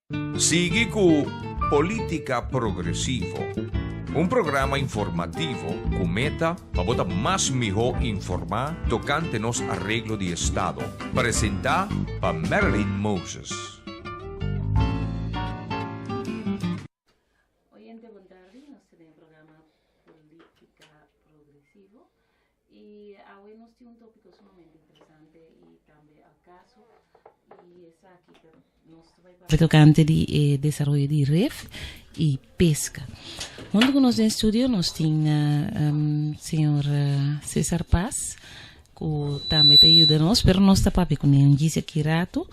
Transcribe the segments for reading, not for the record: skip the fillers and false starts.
Sigui ku Polítika Progresivo, un programa informativo ku meta pa bo ta mas mihó informá tokante nos areglo di estado. Presentá pa Marilyn Moses. Oyente bon tardi, nos ta den e programa Polítika Progresivo y awe nos tin un tópiko sumamente interesante y tambe al caso y esaki ta nos ta bai papia tocante di e desaroyo di ref y pesca. Hunto cu nos den studio nos tin señor Cesar Paz cu tambe ta yuda nos pero nos ta papia cune un djis aki rato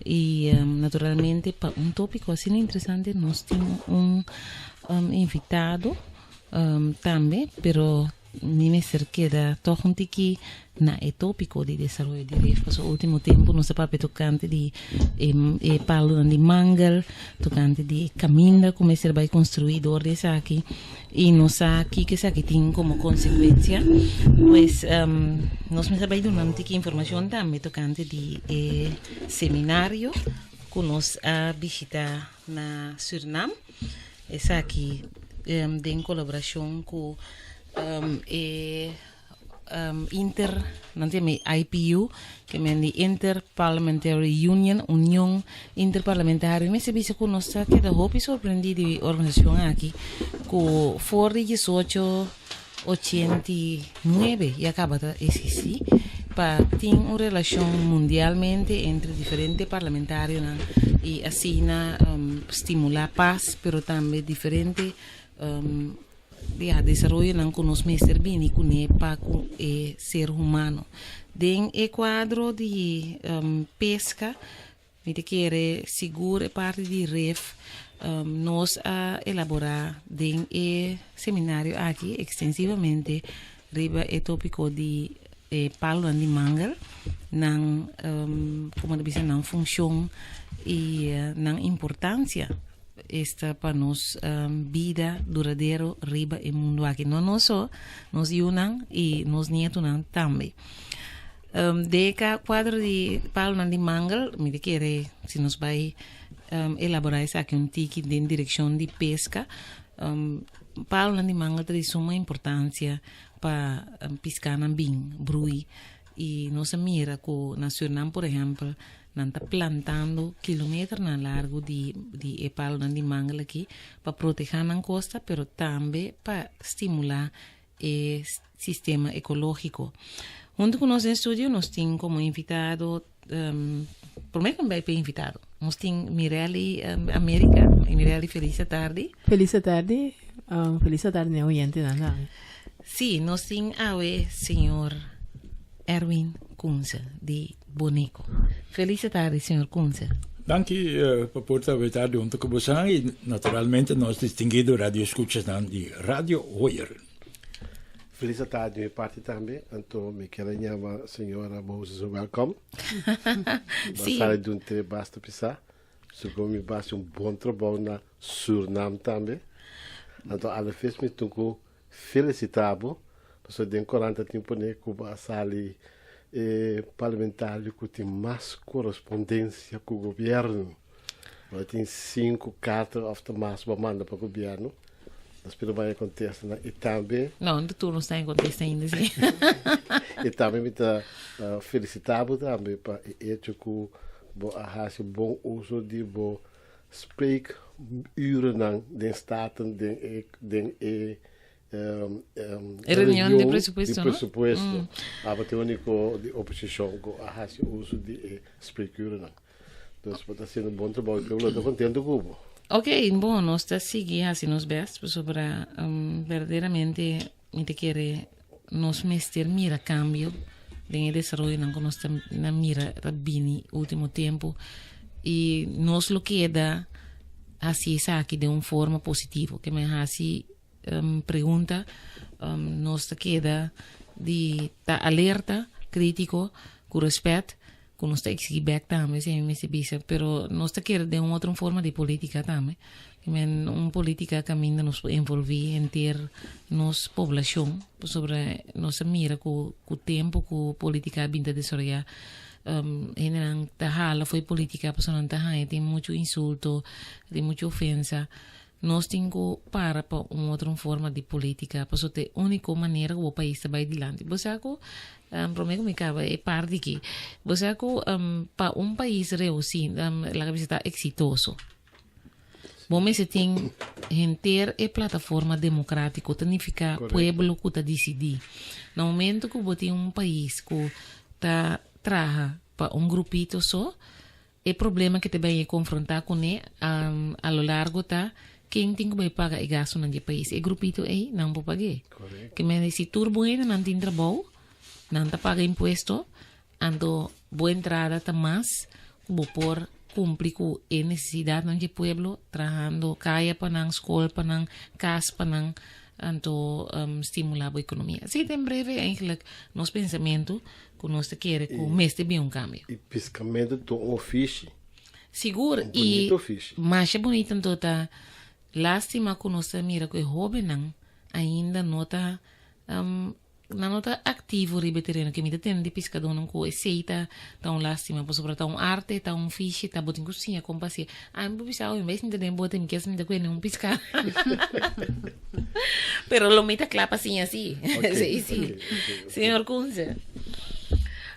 y naturalmente pa un tópiko asina interesante nos tin un invitado tambe pero Mi mester keda tòg un tiki na e tópiko di desaroyo di ref, pasobra último tempu nos ta papia tokante di e e palunan di mangel, tokante di e kaminda ku mester bai konstruí dor di esaki i nos sa kiko esaki tin komo konsekuensia. Pues nos mester bai duna un tiki informashon tambe tokante di e seminario ku nos a bishita na Surinam. Esaki den kolaborashon ku e Inter, nan ta yama e IPU, ke men di Inter Parliamentary Union, Union Interparlamentario. Mi mester bisa ku nos ta keda hopi sorprendí di e organisashon aki ku for di diesocho 89 ya kaba ta eksistí pa tin un relashon mundialmente entre diferente parlamentarionan i asina stimulá pas pero tambe diferente ya desaroyonan ku nos mester bini kuné pa ku e ser humano. Den e kuadro di peska Mi ta kere sigur e parti di ref nos a elaborá den e seminario aki ekstensivamente riba e tópiko di e palunan di mangel, nan komo ta bisa nan funshon i nan importansia esta pa nos bida duradero riba e mundu aki. No nos so, nos yunan i nos nietunan tambe. Den e kuadro di palunan di mangel, mi ta kere si nos bai elaborá esaki un tiki den direkshon di peska. Palunan di mangel ta di suma importansia pa piskanan bin brui i nos a mira ku na Surinam por ehèmpel nan ta plantando kilometernan largu di di e palunan di mangel aki pa protehá nan kosta pero tambe pa stimulá e sistema ecológico. Hunto cu nos den studio nos tin como invitado, um, prome cu bay pe invitado, nos tin Mirelli um, America. Mirelli, feliz tarde. Feliz tarde, feliz tarde ne oyentenan tambe. Sí, nos tin awe señor Erwin Kunze di Boneco. Feliz tarde, señor Kunze. Danki pa por ta awe tardi hunto ku bosan i naturalmente nos distinguido radioescuchasnan di Radio Hoyer. Feliz tardi di mi parti tambe. Anto mi kier a yama señora Moses un welkom. Sí. Basari di un trip basta pisá. Supo mi basi un bon trabou na Surnam tambe. Anto alafes mi tin ku Felicita bo, pasobra den corant a tin pone cu bo a sali e parlamentario cu tin mas correspondencia cu gobierno. Bo a tin cinco carta of ta mas bo a manda pa gobierno. Nos pidi bo a contesta nan y tambe. No, no tur no sta en contesta ainda si. Y tambe mi ta felicita bo tambe pa e hecho cu bo a haci bon uso di bo spreekurennan den Staten den e den e E reunion di presupuesto, di no? presupuesto. Abo ta e unico di oposicion cu a haci uso di e spreekurennan. Dus bo ta haciendo un bon trabou y pueblo ta contento cu bo. Ok, bon, nos ta sigui haci nos best pasobra berdaderamente mi ta kere nos mester mira cambio den e desaroyonan cu nos ta na mira ta bini ultimo tempo y nos lo keda haci esaki den un forma positivo ke men haci pregunta nos ta keda di ta alerta critico cu respet Ku nos ta eksigí bèk tambe, si mi mester bisa, pero nos ta kere den un otro forma di polítika tambe. I men un polítika kaminda nos por envolví henter nos poblashon, pasobra nos a mira ku ku tempu ku polítika a bin ta desaroyá. Hendenan ta hala fo'i politica pasobra nan ta haña tin mucho insulto, tin mucho ofensa. Nos tin ku para pa un otro forma di politica pasobra ta e unico manera ku bo pais ta bai dilanti. Bo sa ku, prome ku mi kaba e parti aki, bo sa ku pa un pais reusi, laga bisa ta exitoso, bo mester tin henter e plataforma democratico, ta nifica pueblo ku ta dicidi. Na momento ku bo tin un pais ku ta traha pa un grupito so, e problema ke ta bay e confronta cune a lo largo ta ken tin ku bay paga e gastonan di e pais. E grupito ey nan por pag'e. Ke mende si tur bo hendenan tin trabou, nan ta paga impuesto, Anto bo entrada ta mas ku bo por kumpli ku e nesesidatnan dje pueblo, trahando kaya pa nan, skol pa nan, kas pa nan, anto stimulá bo ekonomia. Esei ta en breve eigenlijk nos pensamentu ku nos ta kere ku mester bin un kambio. I piskamentu ta un ofishi. Sigur, Un i bunito ofishi. masha bunito anto ta lástima ku nos ta mira ku e hóbennan ainda no ta Nan no ta aktivo riba e tereno ke mi ta tende di piskadónan ku esei ta ta un lástima pasobra ta un arte, ta un fishi, ta bo tin ku siña kon pa hasié. Ami por bisa awe mi bai sinta den bote mi kier sinta kuende un piská. Pero lo mi ta kla pa siña sí. Sí, sí. Señor Kunze,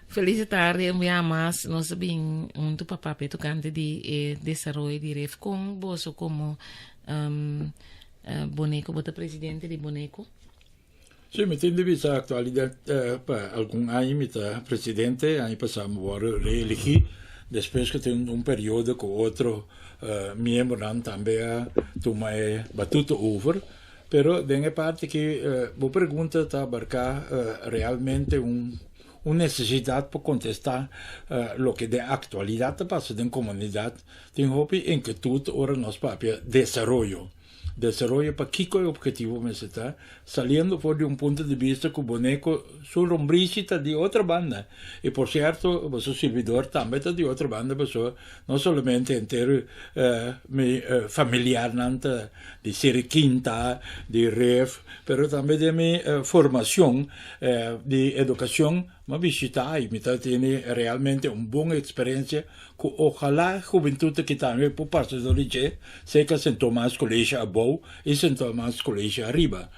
felis tarde un bia mas nos a bin huntu pa papia tokante di e desaroyo di Ref. Kon boso komo Boneco, bo ta presidente di Boneco? Sí, mi tin di bisa actualidad pa algun aña mi ta presidente, aña pasá mi wòrdu reeligí despues ku tin un periodo ku otro miembronan tambe a tuma e batuta over. Pero den e parti aki bo pregunta ta abarká realmente un un nesesidat pa kontestá loke den aktualidat ta pasa den komunidat. Tin hopi inketut ora nos papia desaroyo. Desaroyo pa kiko e obhetivo mester ta, saliendo for di un punto di bista ku Boneco su lombrishi ta di otro banda. I por sierto, boso sirbidor tambe ta di otro banda pasobra no solamente henter mi familiarnan ta di Seri Quinta, di Ref, pero tambe den mi formacion di educacion Mi a bishita y mi ta tene realmente un bon experiencia cu ojalá hubentud aki tambe por pasa dor di dje cerca Sint Thomas College abou y Sint Thomas College ariba.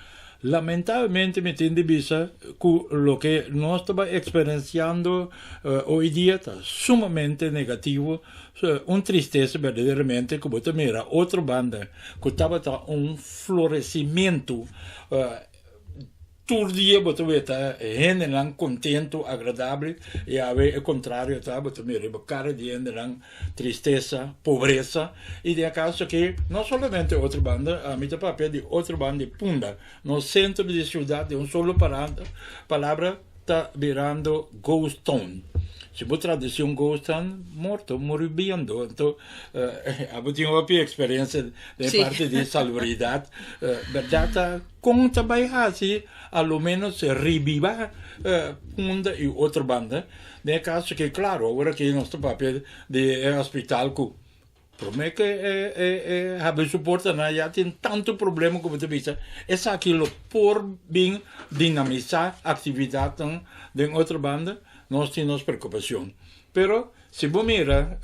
Lamentablemente mi tin di bisa cu loke nos ta bay experienciando hoy dia ta sumamente negativo, un tristeza berdaderamente cu bo ta mira otro banda cu tabata un florecimiento. Tur dia bo ta weta hendenan kontentu, agradabel, i awe e kontrario ta, bo ta mira riba kara di hendenan tristesa, pobresa, i den e kaso aki no solamente otro banda, ami ta papia di otro banda di Punda, nos sentro di siudat den un solo palabra ta birando ghost town. Si bo traduci un ghost town, morto, muribiendo. Anto abo tin hopi experiencia den parti di salubridad, berdad ta Kon ta bai hasi a lo menos rebiba Punda i otro banda? Den e kaso ke klaro awor aki nos ta papia di e hospital ku prome ke e habri su portanan ya tin tantu problema ku bo ta bisa esaki lo por bin dinamisa aktividatnan den otro banda nos tin nos preokupashon pero si bo mira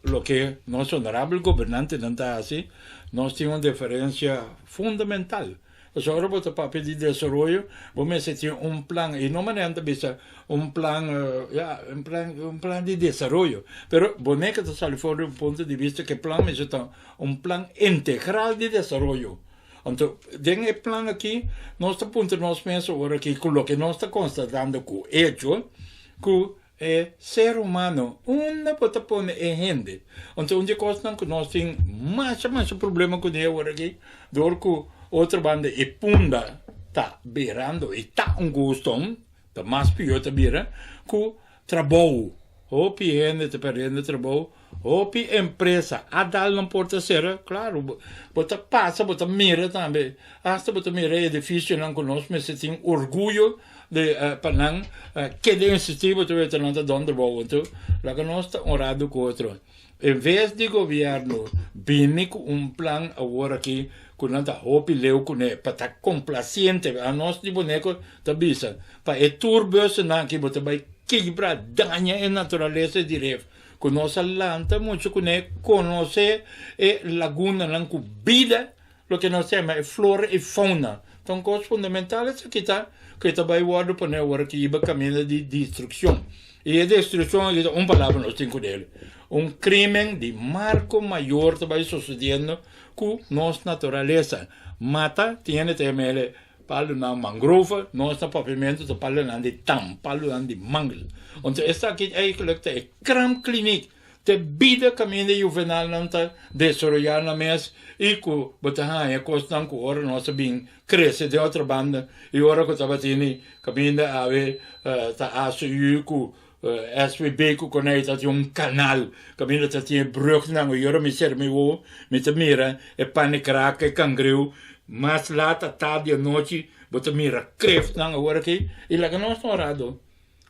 loke nos honorabel gobernantenan ta hasi, nos tin un diferensia fundamental. Pasobra ora bo ta papia di desaroyo, bo mester tin un plan, i no manera nan ta bisa un plan, ya, un plan, un plan di desaroyo. Pero bo neka ta sali for di un punto di bista ku e plan mester ta un plan integral di desaroyo. Anto, den e plan aki, nos ta puntra nos mes ora aki ku loke nos ta konstatando ku echo, ku E ser humano, unda bo ta pone e hende? Anto un di e kosnan ku nos tin masha masha problema kuné awor aki, dor ku otro banda e punda ta birando i ta un guston, ta mas pió ta bira, ku trabou. Hopi hende ta perdiendo trabou, hopi empresa a dal nan porta sera, klaro, bo ta pasa bo ta mira tambe, asta bo ta mira e edifisionan ku nos mester tin orguyo di pa nan keda insistí bo ta weta nan ta donder bou anto laga nos ta honrado ku otro en ves di gobierno bini ku un plan awor aki ku nan ta hopi leu kuné pa ta komplasiente a nos di Boneco ta bisa pa e tour busennan aki bo ta bai. kibra, daña e naturalesa di ref. Ku nos a lanta muchu kuné, konosé e lagunanan ku bida, loke nos ta yama e flora i fauna. Ta un kos fundamental esaki ta ku e ta bai wòrdu pone awor aki riba kaminda di destrukshon. I e destrukshon aki ta un palabra nos tin ku dele. Un krimen di marko mayor ta bai sosodiendo ku nos naturalesa. Mata tin hende ta yama el palunan mangrove, nos na papiamentu ta palunan di tam, palunan di mangel. Entonces esaki eigenlijk ta e kraamkliniek. Te bida kaminda juvenalnan ta desaroyá nan mes i ku bo ta haña kosnan ku ora nos a bin krese den otro banda i ora ku tabatin kaminda awe ta ACU ku SVB ku konei ta tin un kanal kaminda ta tin e brùgnan i ora mi sera mi wowo mi ta mira e panekraka e kangreu mas lat atardi anochi bo ta mira kreftnan awor aki i laga nos ta un rado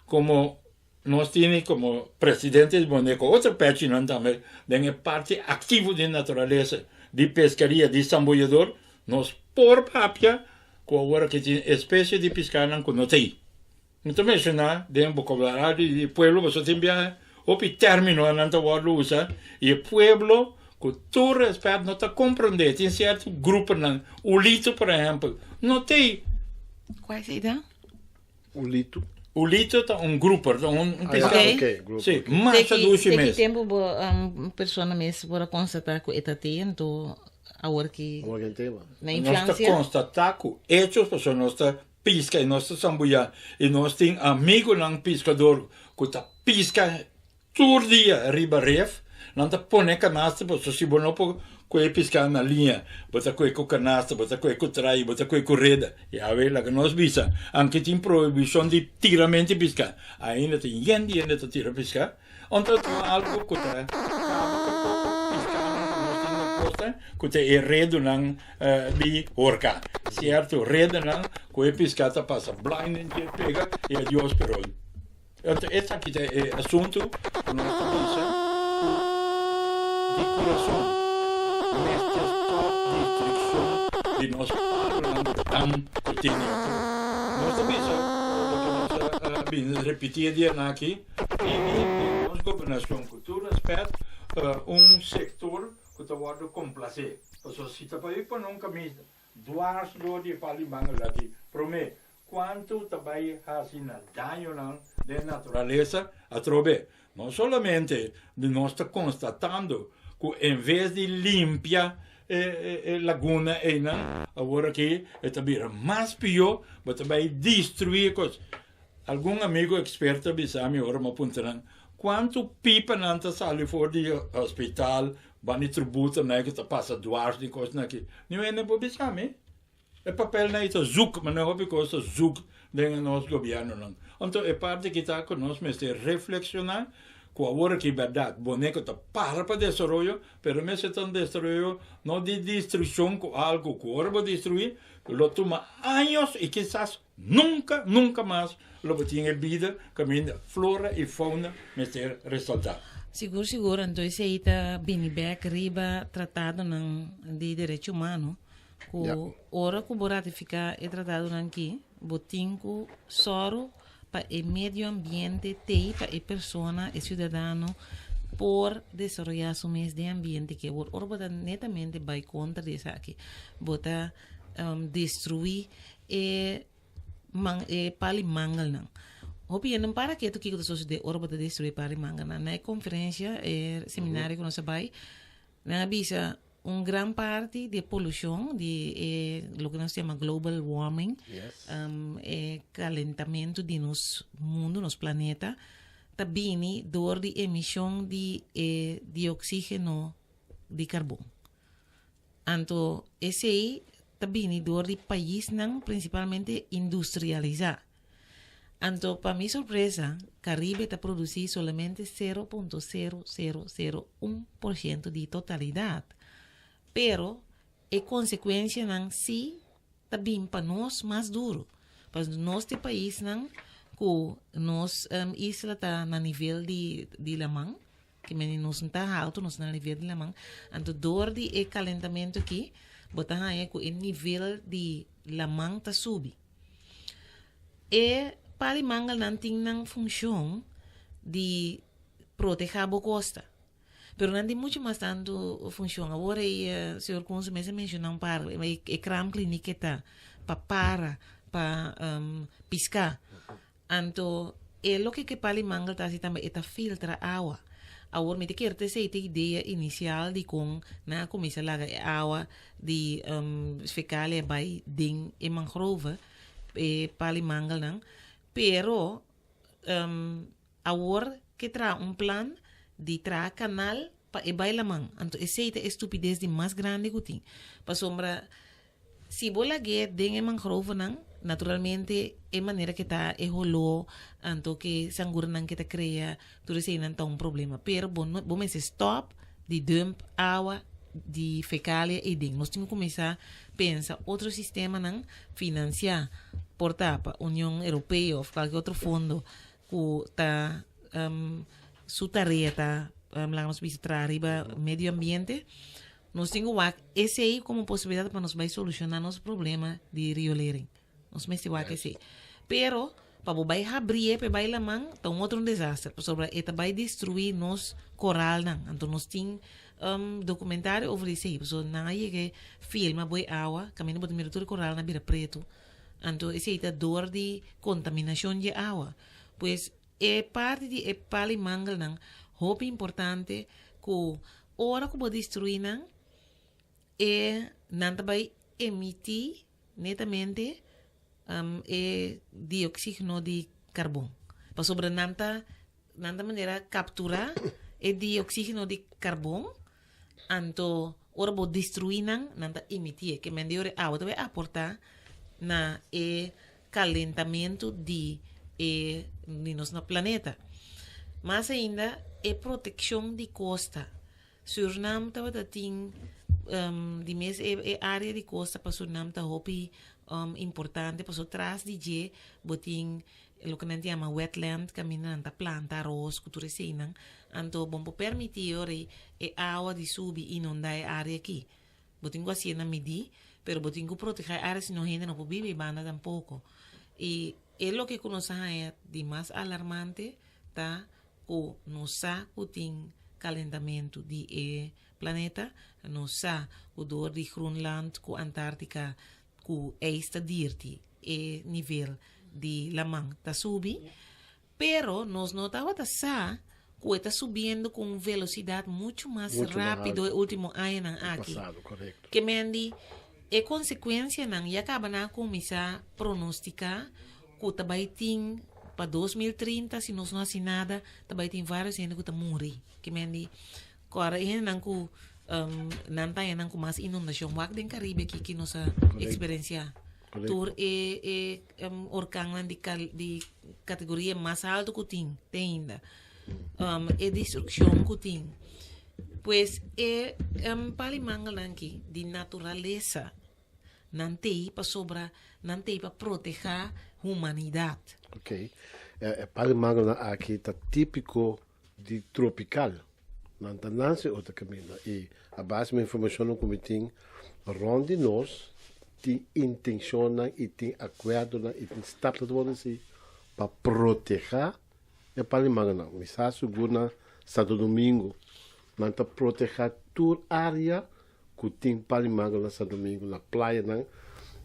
komo Nos tini komo presidente di Boneco otro pechinan tambe den e parti aktivo di naturalesa, di peskaria, di sambuyador. Nos por papia ku awor aki tin espesie di piskanan ku no ta ei. Mi ta menshoná den bokabulario di pueblo pasobra tin biaha hopi términonan ta wòrdu usa i e pueblo ku tur rèspèt no ta komprondé. Tin sierto gruponan, ulito por ehèmpel, no ta ei. Kua esei ta? Ulito. Ulito ta un grouper, ta un Ah, piscado. ja, ok, grouper. Sí, masha dushi Te ki mes. tempo bo um, persona mes por a constata cu e ta te, anto awor ki Awor ken tema. na Nos ta infancia. constata cu hechos, pasobra nos ta pisca y nos ta sambuya y nos tin amigonan piscador cu ta pisca Tur dia riba ref, nan ta pone kanasta pasobra si bo no por kohe piská na liña, bo ta kohe ku kanasta, bo ta kohe ku trai, bo ta kohe ku reda. I awe laga nos bisa, anke tin prohibishon di tiramento di piská, ainda tin yen di hende ta tira piská. Anto ta algu ku ta kaba ku poko piskánan ku nos tin na kosta, ku ta e redunan di horka. Sierto redanan ku e piská ta pasa blind den dje pega i adios perol. Enton esaki ta e asuntu ku nos ta bisa ku di kurason mester stòp destrukshon di nos palunan di dam ku tene otro. Nos ta bisa loke nos a bin ripití e dianan aki, pidi di nos gobernashon ku tur rèspèt un sektor ku ta wòrdu komplasé. Pasobra si ta pabia pone un kaminda Dwars dor di e pal di mangel aki. Promé, kuantu ta bai hasi na dañonan den naturalesa? Atrobe, no solamente nos ta konstatando ku en ves di limpia e laguna einan, awor aki e ta bira mas pió, bo ta bai destruí e kos. Algun amigo eksperto a bisa mi ora mi a puntra nan, kuantu pipanan ta sali for di hospital Ban di tributo nan ku ta pasa dwars di kosnan aki. Niun hende por bisa mi. E papelnan ei ta zoek, ma no hopi kos ta zoek den nos gobièrnunan. Anto e parti aki ta ku nos mester reflekshoná ku awor aki bèrdat Boneco ta para pa desaroyo, pero mester ta un desaroyo no di destrukshon ku algu ku ora bo destruí lo tuma años i kisas nunka, nunka mas lo bo tin e bida kaminda flora i fauna mester resaltá. Sigur sigur, anto esei ta bini bek riba tratadonan di derecho humano ku Ja. ora ku bo ratifiká e tratadonan ki bo tin ku sòru pa e medio ambiente tei pa e persona, e siudadano por desaroyá su mes den ambiente ke ora ora bo ta netamente bai kontra di esaki bo ta destruí e man e pali mangelnan. Hopi hende no para ketu kiko ta sosodé ora bo ta destruí pali mangelnan. Na e konferensia, e seminario ku nos a bai, nan a bisa un gran parti di e polushon di e loke nos ta yama global warming, Yes. e kalentamentu di nos mundu, nos planeta, ta bini dor di emishon di e dioxígeno di karbon. Anto esei ta bini dor di paisnan prinsipalmente industrialisá. Anto pa mi sorpresa Caribe ta produsí solamente sero punto sero sero sero un por shento di totalidat. Pero e konsekuensianan sí ta bin pa nos mas duro. Pasobra nos ta e paisnan ku nos isla ta na nivel di di laman. Ki meni nos no ta haltu, nos na nivel di laman. Anto dor di e kalentamentu aki, bo ta haña ku e nivel di laman ta subi. E pal'i mangelnan tin nan funshon di protehá bo kosta. Pero nan tin muchu mas tantu funshon. Awor ei señor Kunze mes a menshoná un par, e kraamkliniek ke ta pa para, pa piská. Anto e loke ku e pal'i mangel ta hasi tambe e ta filtra awa. Awor mi ta kere ta esei ta e idea inisial di kon nan a kuminsá laga e awa di fekalia bai den e mangrove, e pal'i mangelnan. Pero awor ke traha un plan di traha kanal pa e bai laman. Anto esei ta e stupides di mas grandi ku tin. Pasobra si bo lag'é den e mangrovenan, naturalmente e manera ke ta e holó, anto ke sanguranan ke ta krea, tur eseinan ta un problema. Pero bo no bo mester stòp di dump awa di fekalia eiden. Nos tin ku kuminsá pensa otro sistemanan finansiá por ta pa Union Europeo òf kualke otro fondo ku ta su tarea ta laga nos bisa traha riba medio ambiente. Nos tin ku wak esei komo posibilidat pa nos bai solushoná nos problema di riolering. Nos mester wak esei. Pero pa bo bai habrié pa e bai laman ta un otro desaster pasobra e ta bai destruí nos koralnan. Anto nos tin dokumentario over esei pasobra nan a yega filma bo e awa kaminda bo ta mira tur e koralnan a bira pretu. Anto esei ta dor di kontaminashon di e awa. Pues e parti di e pali mangelnan hopi importante ku Ora ku bo destruí nan, e nan ta bai emití netamente e dioxígeno di karbon. Pasobra nan ta nan ta manera kapturá e dioxígeno di karbon, anto ora bo destruí nan, nan ta emití e. Ke men di ora e awa ta bai aportá na e kalentamentu di e di nos planeta. Mas ainda e protekshon di kosta. Surnam tabata tin di mes e e área di kosta pa Surnam ta hopi importante pasobra tras di dje bo tin loke nan ta yama wetland kaminda nan ta planta aros ku tur eseinan. Anto bo no por permití ora e awa di subi inundá e área aki. Bo tin ku hasié na midí, pero bo tin ku protehá e área sino hende no por biba ei banda tampoko. I e loke ku nos a haña di mas alarmante ta ku nos sa ku tin kalentamentu di e planeta, nos sa ku dor di Groenland ku Antártika ku eis ta dirti e nivel di laman ta subi, Pero nos no tabata sa cu e ta subiendo cu un velocidad mucho mas Mucho mas rapido e alto. ultimo añanan E aki. pasado, correcto. Ke men di e consecuencianan ya caba nan a cuminsa pronostica cu ta bay tin pa 2030 si nos no haci nada ta bay tin varios hende cu ta muri. Ke men di ora e hendenan cu nan ta haña nan cu mas inundacion wak den Caribe aki ki nos a Correcto. experiencia. Correcto. Tur e e orkannan di di kategoria mas alto ku tin te ainda. E destrukshon ku tin. Pues e pali mangelnan aki di naturalesa nan t'ei pasobra nan t'ei pa protehá humanidat. Ok. E pali mangelnan aki ta típiko di tropikal. Nan ta nanse otro kaminda i a base mi informashonnan ku mi tin rònt di nos tin intenshonnan i tin akuerdonan i tin stapnan ta wòrdu hasi pa protehá e palimanganan. Mi sa sigur na Santo Domingo nan ta protehá tur área ku tin palimanga na Santo Domingo na playanan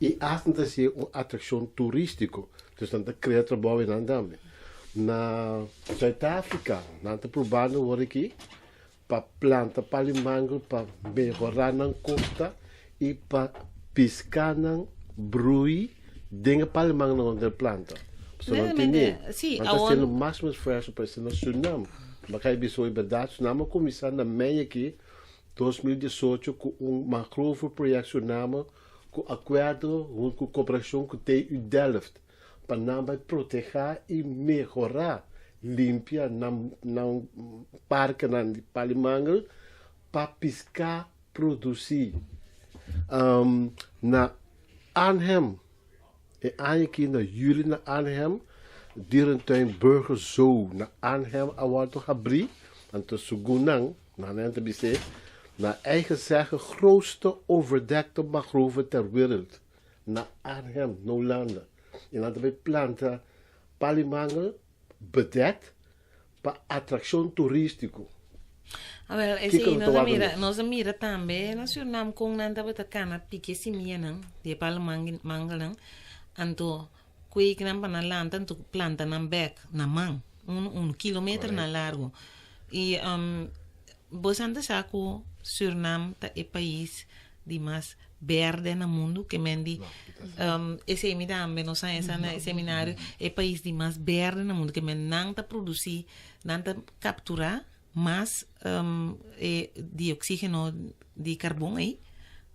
i asta nan ta hasié un atrakshon turístiko. Entonces nan ta krea trabou einan tambe. Na Zuid Afrika nan ta probando awor aki pa planta palimanga pa mehorá nan kosta i pa piskanan brui den e palimanga nan ta planta. Pasobra nan tene, Sí, nan ta awor hasiendo máksimo esfuerso pa esei na Surinam. Baka e bisa hoy bèrdat, Surinam a kuminsá na mei aki 2018 ku un mangrove project Suriname ku akuerdo huntu ku koperashon ku TU Delft pa nan bai protehá i mehorá limpia nan nan parkenan di palimangel pa piská produsí. Na Arnhem e aña aki na yüli na Arnhem Dierentuin Burger Zoo na Arnhem a wòrdu habrí anto segun nan Nan nan ta bis'é, Na eigen zeggen grootste overdekte mangrove ter wereld, na Arnhem, na Hulanda. I nan ta bai planta Pal'i mangel bedekt pa atrakshon turístiko. Awel, Kiko esei no ta nos a wak mira, mes? nos a mira tambe na Surinam kon nan tabata kana piki e simianan di e palu mangelnan, anto kweek nan pa nan lanta anto planta nan bek na man, un un kilometernan largu. I bosan ta sa ku Surinam ta e pais di mas berde na mundu, ke men di esei mi tambe nos a esa na e seminario, e pais di mas berde na mundu, ke men nan ta produsí, nan ta kapturá mas e dioxígeno di karbon ei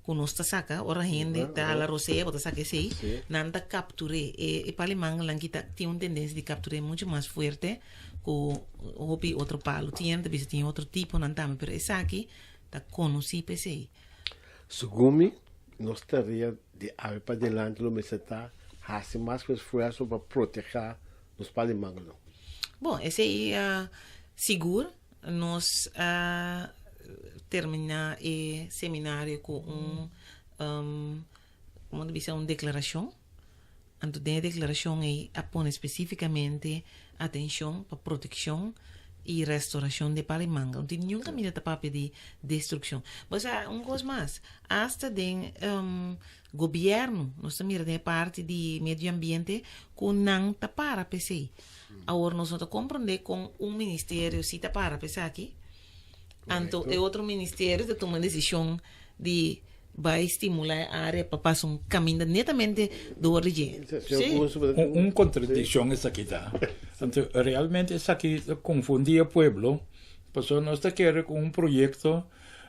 ku nos ta saka ora hende ta hala rosea bo ta saka esei, nan ta kaptur'é. E palo di mangelnan ki ta tin un tendensia di kaptur'é muchu mas fuerte ku hopi otro palo. Tin hende ta bisa tin otro tiponan tambe, pero esaki ta konosí pa esei. Segun mi, nos tarea di awe padilanti lo mester ta hasi mas ku esfuerso pa protehá nos pal di mangelnan. Bon, esei sigur. Nos a terminá e seminario ku un, komo ta bisa, un deklarashon. Anto den e deklarashon ei a pone spesífikamente atenshon pa protekshon i restorashon di e pal di manga. No tin niun kaminda ta papia di destrukshon. Bo sa un kos mas, asta den gobièrnu nos ta mira den e parti di medio ambiente ku nan ta para pa esei. Awor nos no ta komprondé kon un ministerio si ta para pa esaki, anto e otro ministerio ta tuma desishon di bai stimulá e área pa pasa un kaminda netamente dor di dje. Sí. Un kontradikshon esaki ta. Anto realmente esaki ta konfundí e pueblo, pasobra nos ta kere ku un proyekto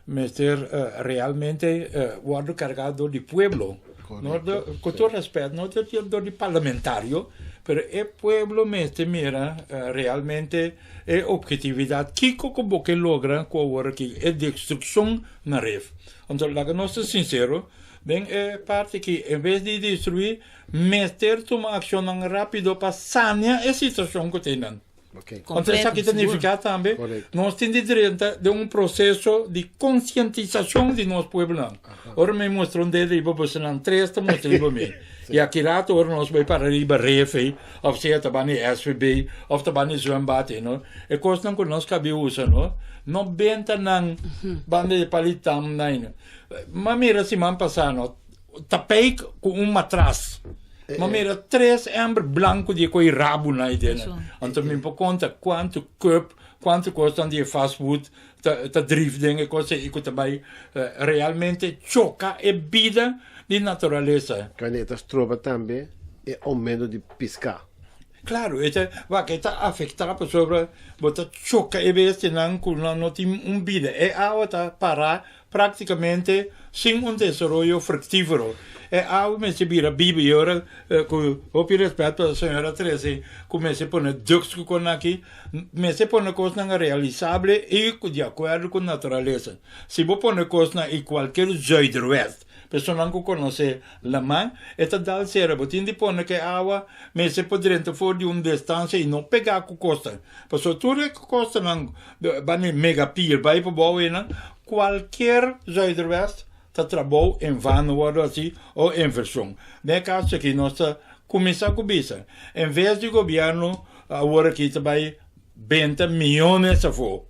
mester realmente wòrdu kargá dor di pueblo. No ku tur rèspèt, no dor di parlamentario, pero e pueblo mester mira realmente e obhetividat, kiko ku bo ke logra ku awor aki e destrukshon na ref. Anto laga nos ta sinsero, den e parti aki en bes di destruí, mester tuma akshonnan rápido pa sania e situashon ku tin nan. Anto esaki ta nifiká tambe nos tin di drenta den un proseso di konsientisashon di nos pueblonan. Ora mi mustra un dedo riba bosonan, tres ta mustra riba mi. I aki rato ora nos bai para riba ref ei, òf sea ta banda di SVB òf ta banda di zwembad ei no, e kosnan ku nos kabi usa no, no benta nan banda di palitam nan ei no. M'a mira siman pasá no, tapijt ku un matras. M'a mira tres ember blanku di e koi rabu nan ei den. Anto mi por konta kuantu cup, kuantu kosnan di e fast food ta drif den e kos ei ku ta bai realmente choka e bida di naturalesa. Kende e ta stroba tambe e oumento di piská. Claro, e ta, wak, e ta afectá pasobra bo ta choka e bestianan ku nan no tin un bida. E awa ta pará prácticamente sin un desaroyo fructífero. E awa mester bira biba i ora ku hopi respet pa señora Tresi ku mester pone ducts ku kon aki, mester pone kosnan realisable i di akuerdo ku naturalesa. Si bo pone kosnan i kualker zuiderwest, personan ku konosé laman, e ta dal sera. Bo tin di pone ku e awa mester por drenta for di un distansia i no pegá ku kosta. Pasobra tur e kostanan bani megapier bai pa bou einan, kualker zuiderwest ta trabou en vano wòrdu hasi o invershon. Den e kaso aki nos ta kuminsá ku bisa, en ves di gobièrnu awor aki ta bai benta miónes afó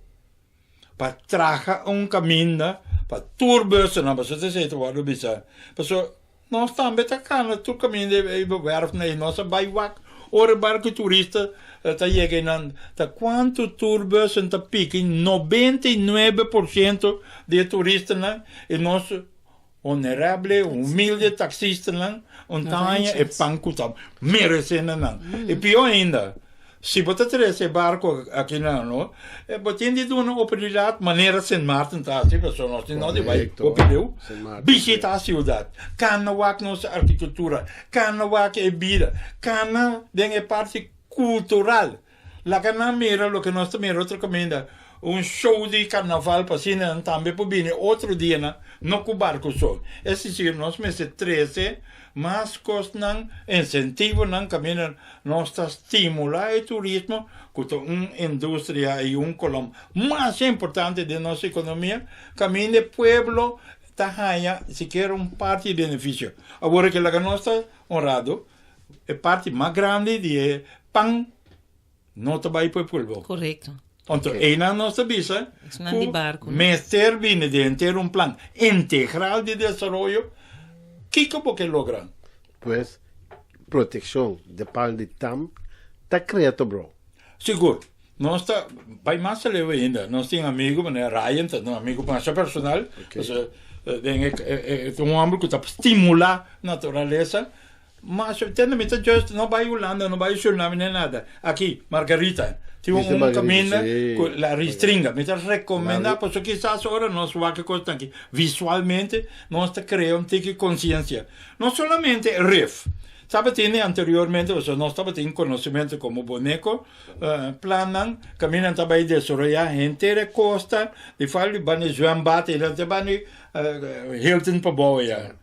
pa traha un kaminda pa tur busennan, pasobra esei ta wòrdu bisa, pasobra nos tambe ta kana tur kaminda e wèrfnan ei, nos a bai wak ora e barku turista ta yega einan, ta kuantu tur busen ta piki 99% di e turistanan i nos honorable, humilde taksistanan un ta haña e pan ku ta meresé na nan. I pió ainda, si bo ta trese e barko aki na no, bo tin di duna oportunidat manera Sint Maarten ta hasi, pasobra nos tin no di bai hopi leu, bishita siudat, kana wak nos arkitektura, kana wak e bida, kana den e parti kultural. Laga nan mira loke nos ta mira otro kaminda, un show di karnaval pa asina nan tambe por bini otro dianan, no ku barku so. Es desir, nos mester trese mas kosnan, insentivonan kaminda nos ta stimulá e turismo ku ta un industria i un kolom mas importante den nos ekonomia, kaminda e pueblo ta haña sikiera un parti di benefisio. Awor ke laga nos ta honrado, E parti mas grandi di e Pan no ta bai pa e pueblo. Korekto. Anto einan nos ta bisa Esnan di ku barku, no? mester bini den henter un plan integral di desaroyo. Kiko bo ke logra? Pues, protekshon de pal di tam ta krea to bro. Sigur. Nos ta bai mas aleu ainda. Nos tin amigu manera Ryan ta un amigu masha personal. Pasobra den e e ta un homber ku ta stimulá naturalesa. Mas tende mi ta just no bai Hulanda, no bai Suriname ni nada. Aki, Margarita, tin Dice un Margarita, kaminda sí. ku la ristringa. Mi ta rekomendá La ri- pasobra kisas ora nos wak e kosnan aki visualmente nos ta krea un tiki konsiensia. No solamente rif. Tabatin anteriormente, pasobra nos tabatin konosementu komo Boneco, Plannan kaminda ta bai desaroyá henter e kosta di fal di banda zwembad i nan ta banda Hilton pabou ya.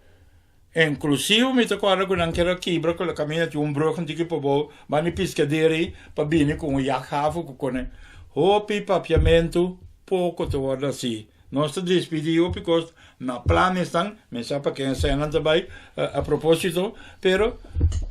Inklusivo mi ta kòrda ku nan kere kibra ku kaminda tin un brug un tiki pabou banda di piskadera ei pa bini ku un yachthaven ku kone hopi papiamentu poko ta wòrdu hasi. Nos ta despidí hopi kos na plan esnan, mi sa pa ken eseinan ta bai a propósito, pero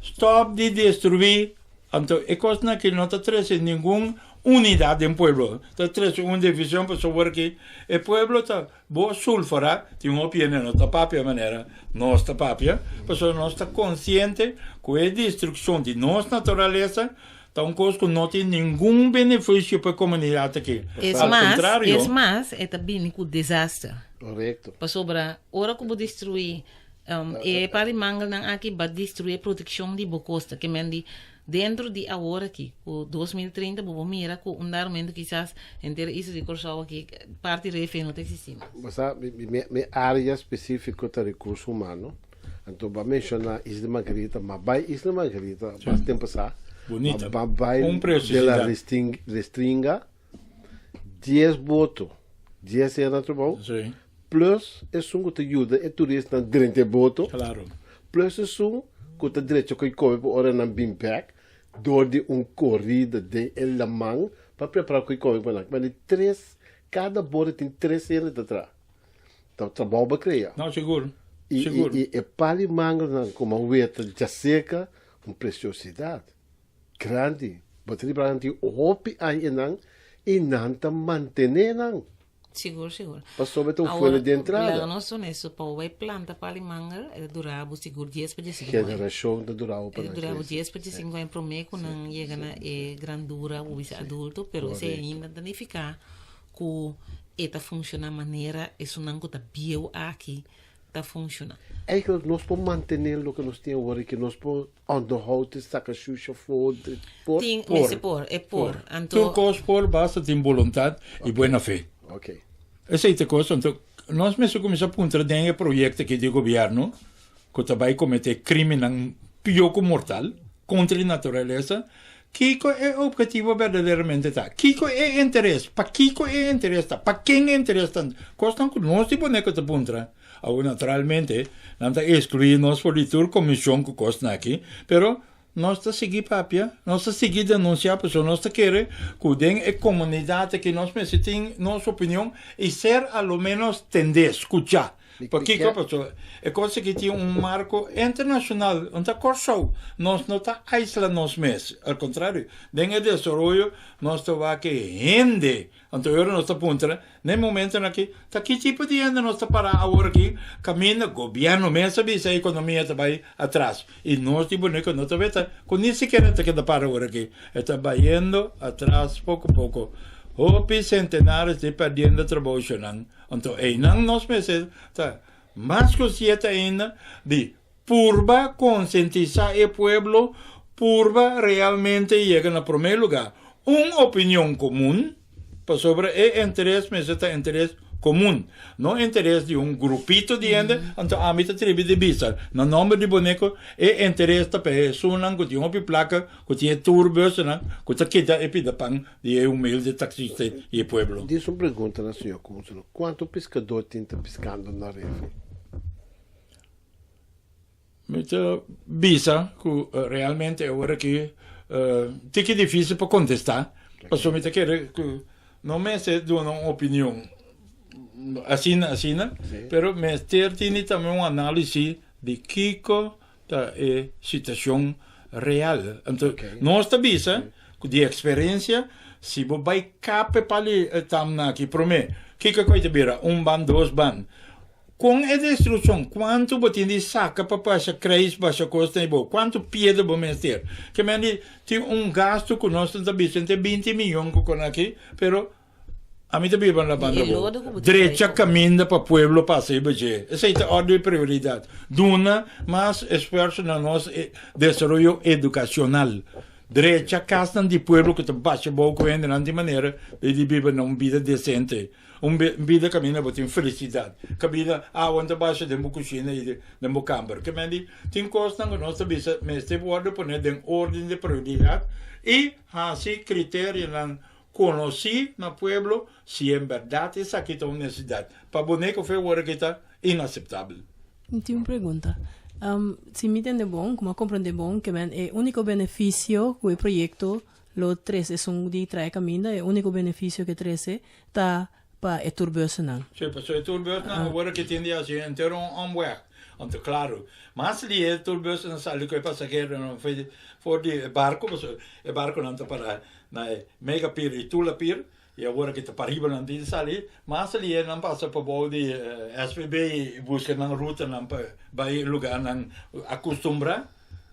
stòp di destruí. Anto e kosnan aki no ta trese ningun unidat den pueblo, ta trese un divishon pasobra ki e pueblo ta bo sulfura, tin hopi hende no ta papia manera nos ta papia, pasobra nos ta konsiente ku e destrukshon di nos naturalesa Ta un kos ku no tin ningun benefisio pa e komunidat aki. Es Al mas, kontrario. es mas, e ta bini ku desaster. Korekto. Pasobra ora ku bo destruí e par di mangelnan aki, bo a destruí e protekshon di bo kosta. Ke men di dentro di awor aki, ku 2030 bo por mira ku un dado momento kisas henter e isla di Kòrsou aki parti refe no ta eksistí mas. Bo sa, mi área spesífiko ta rekurso humano. Anto bo a menciona Isla Margarita, ma bai Isla Margarita mas tempo sa, Bonita. ma bai Un de la preciosidad. Resting, Restringa, 10 boto, 10 era trabou, Sí, plus esun ku ta yuda e turistanan drenta e boto, claro. plus esun ku ta drecha ku e kome pa ora nan bin bek, dor di un korida den e laman pa prepara ku e kome pa nan. Ma di tres, kada boto tin tres hende ta traha. Ta trabou ba krea. No, sigur. I, Sigur. i, i e pali mangelnan como a weta djaseca, un preciosidad grandi. Bo ta riba nan tin hopi aña enan i nan ta mantene nan. Sigur, sigur. Pasobra ta un Awor, fuente di entrada. laga nos honesto, pa bo bai planta pali mangel, e ta dura bo sigur dies pa diesinco aña. Generacion ta dura bo pa E ta nan dura bo crece. dies pa diesinco aña prome cu nan yega na e grandura bo bisa adulto, pero esey Correcto. ainda ta nifica ku e ta funshoná manera esunnan ku ta bieu aki ta funshoná. Eigenlijk nos por mantené loke nos tin awor aki, nos por onderhoud saka shusha for di por. Tin, Por. mester por, e por. Tur Anto, kos por, basta tin boluntat i buena fe. Ok. Esei ta kos, anto nos mester kuminsá puntra den e proyekto aki di gobièrnu ku ta bai kometé krimennan pió ku mortal kontra di naturalesa, kiko e obhetivo berdaderamente ta? Kiko e interes? Pakiko e interes ta? Pa ken e interes ta? Kosnan ku nos di Boneco ta puntra. Awor naturalmente nan ta eskluí nos for di tur komishon ku kosnan aki, pero nos ta sigui papia, nos ta sigui denunsiá pasobra nos ta kere ku den e komunidat aki nos mester tin nos opinion i ser a lo ménos tendé, skuchá. Pakiko? Pasobra e kos aki tin un marko internashonal. No ta Kòrsou. Nos no ta aisla nos mes. Al kontrario, den e desaroyo nos ta wak e hende. Anto e ora nos ta puntra, na e momentonan aki, ta ki tipo di hende nos ta pará awor aki kaminda gobièrnu mes a bisa e ekonomia ta bai atras. I nos di Boneiru no ta weta ku ni sikiera ta keda para awor aki. E ta bayendo atras poko poko. Hopi sentenares di pèrdiendo traboushonnan. Anto einan nos mester ta mas konsiente ainda di purba konsientisá e pueblo, purba realmente yega na promé lugá un opinion komun, pasobra e interes mester ta interes komun, no interes di un grupito di hende. Anto ami ta tribi di bisa na nòmber di Boneco, e interes ta pa esunnan ku tin hopi plaka, ku tin e tourbusennan ku ta kita e pida pan Di e humilde taxista di e pueblo. Diz un pregunta na señor Cúnsulo, Cuanto piscador tin ta piscando na refi? Mi ta bisa cu realmente awor aki tiki dificil pa contesta, pasobra mi ta kere cu no mester duna un opinion asina asina, pero mester tini tambe un analisis di kico ta e situacion. real. Anto nos ta bisa ku di eksperensia si bo bai kap e pali e tamnan aki promé kiko ku ta bira un ban dos ban kon e destrukshon kuantu bo tin di saka pa pasa kruis basha kos na e bo kuantu piedra bo mester ke men di tin un gastu ku nos ta bisa entre binti miyon ku kon aki pero Ami ta biba na banda bo. Drecha kaminda pa pueblo pasa riba dje. Esei ta orde di prioridat. Duna mas esfuerso na nos desaroyo edukashonal. Drecha kasnan di pueblo ku ta basha bou ku hendenan di manera di biba na un bida desente. Un bida kaminda bo tin felisidat. Kaminda awa no ta basha den bo kushina i den bo kamber. Ke men di tin kosnan ku nos ta bisa mester wòrdu pone den orden di prioridat i hasi kriterionan Konosí na pueblo si en bèrdat esaki ta un nesesidat. Pa Boneco fe wòrdu ki ta inaseptabel. Mi tin un pregunta. Si mi tende bon, ku mi a komprende bon, ke men e úniko benefisio ku e proyekto lo trese esun di trae kaminda, e úniko benefisio ke trese ta pa e tourbusennan. Sí, pasobra e tourbusennan awor ke tin di hasi henter un omweg. Anto klaru, mas li e tourbusennan sali ku e pasaheronan for di e barko, pasobra e barkonan ta para Na e Mega Pier i Tula Pier, i awor aki ta pariba nan tin sali, mas alié nan pasa pa bou di SVB i buska nan rutanan pa bai e lugarnan akustumbrá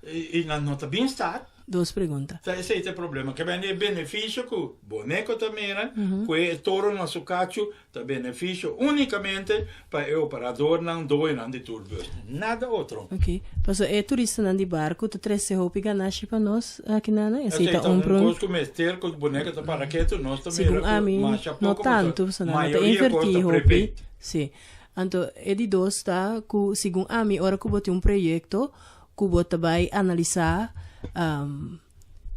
i nan no ta bin stad. Dos pregunta. Ta esei ta e problema. Ke bende e benefisio ku Boneco ta mira ku e toro na su kachu Ta beneficio unicamente pa e operadornan doenan di tourbus, nada otro. Ok, paso e turistanan di barco ta trece hopi ganashi pa nos aki nana, esey ta un un cos cu mester cu boneca ta para ketu, nos ta mira Segun cu ami, masha no poco, tanto, pasobra pasobra nan no ta mayoria cos inverti ta hopi, prepaid. si. Anto e di dos ta cu segun ami ora cu bo tin un proyecto cu bo ta bay analisa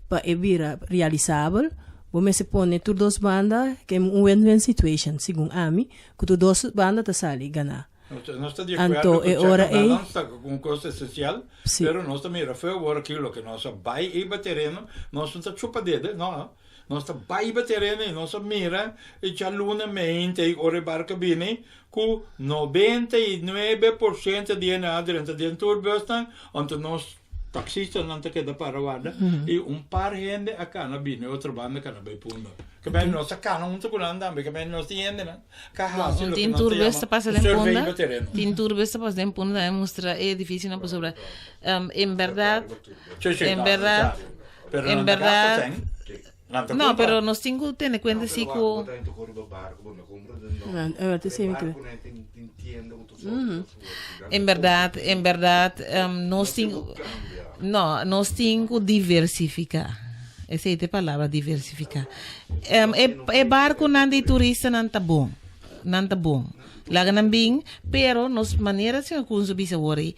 Pa e bira realisabel, bo mester pone tur dos banda ke un win-win situation, segun ami, ku tur dos banda ta sali ganá. Nos ta di akuerdo Anto ku e check ora and ei. balance ta un kos esensial, Si. pero nos ta mira feu awor aki loke nos a bai riba tereno, nos no ta chupa dede, no, nos ta bai riba tereno i nos a mira e djaluna meinte i ora e barka bini ku 99% di hende a drenta den tur busnan, anto nos Taxistanan ta keda para warda i un par hende a kana bini otro banda kana bai punda. Ke bende nos a kana huntu ku nan tambe, ke bende nos tin hendenan ka hasi loke Tin nos ta tur bes yama ta pasa un den survey punda, riba tereno. tin tur bes ta pasa den punda tambe mustra e edificionan pasobra en berdad, Sí, sí, en no, berdad, sa. Pero en nan ta gasta berdad, sèn. Nan ta no, kumpra. pero nos tin ku tene kuenta si ku. En berdad, en berdad, nos tin, no, nos tin ku diversifiká. Esei ta e palabra, diversifiká. E, e barkunan di turistanan ta bon, nan ta bon. Laga nan bin, pero nos manera señor Kunz a bisa awor ei,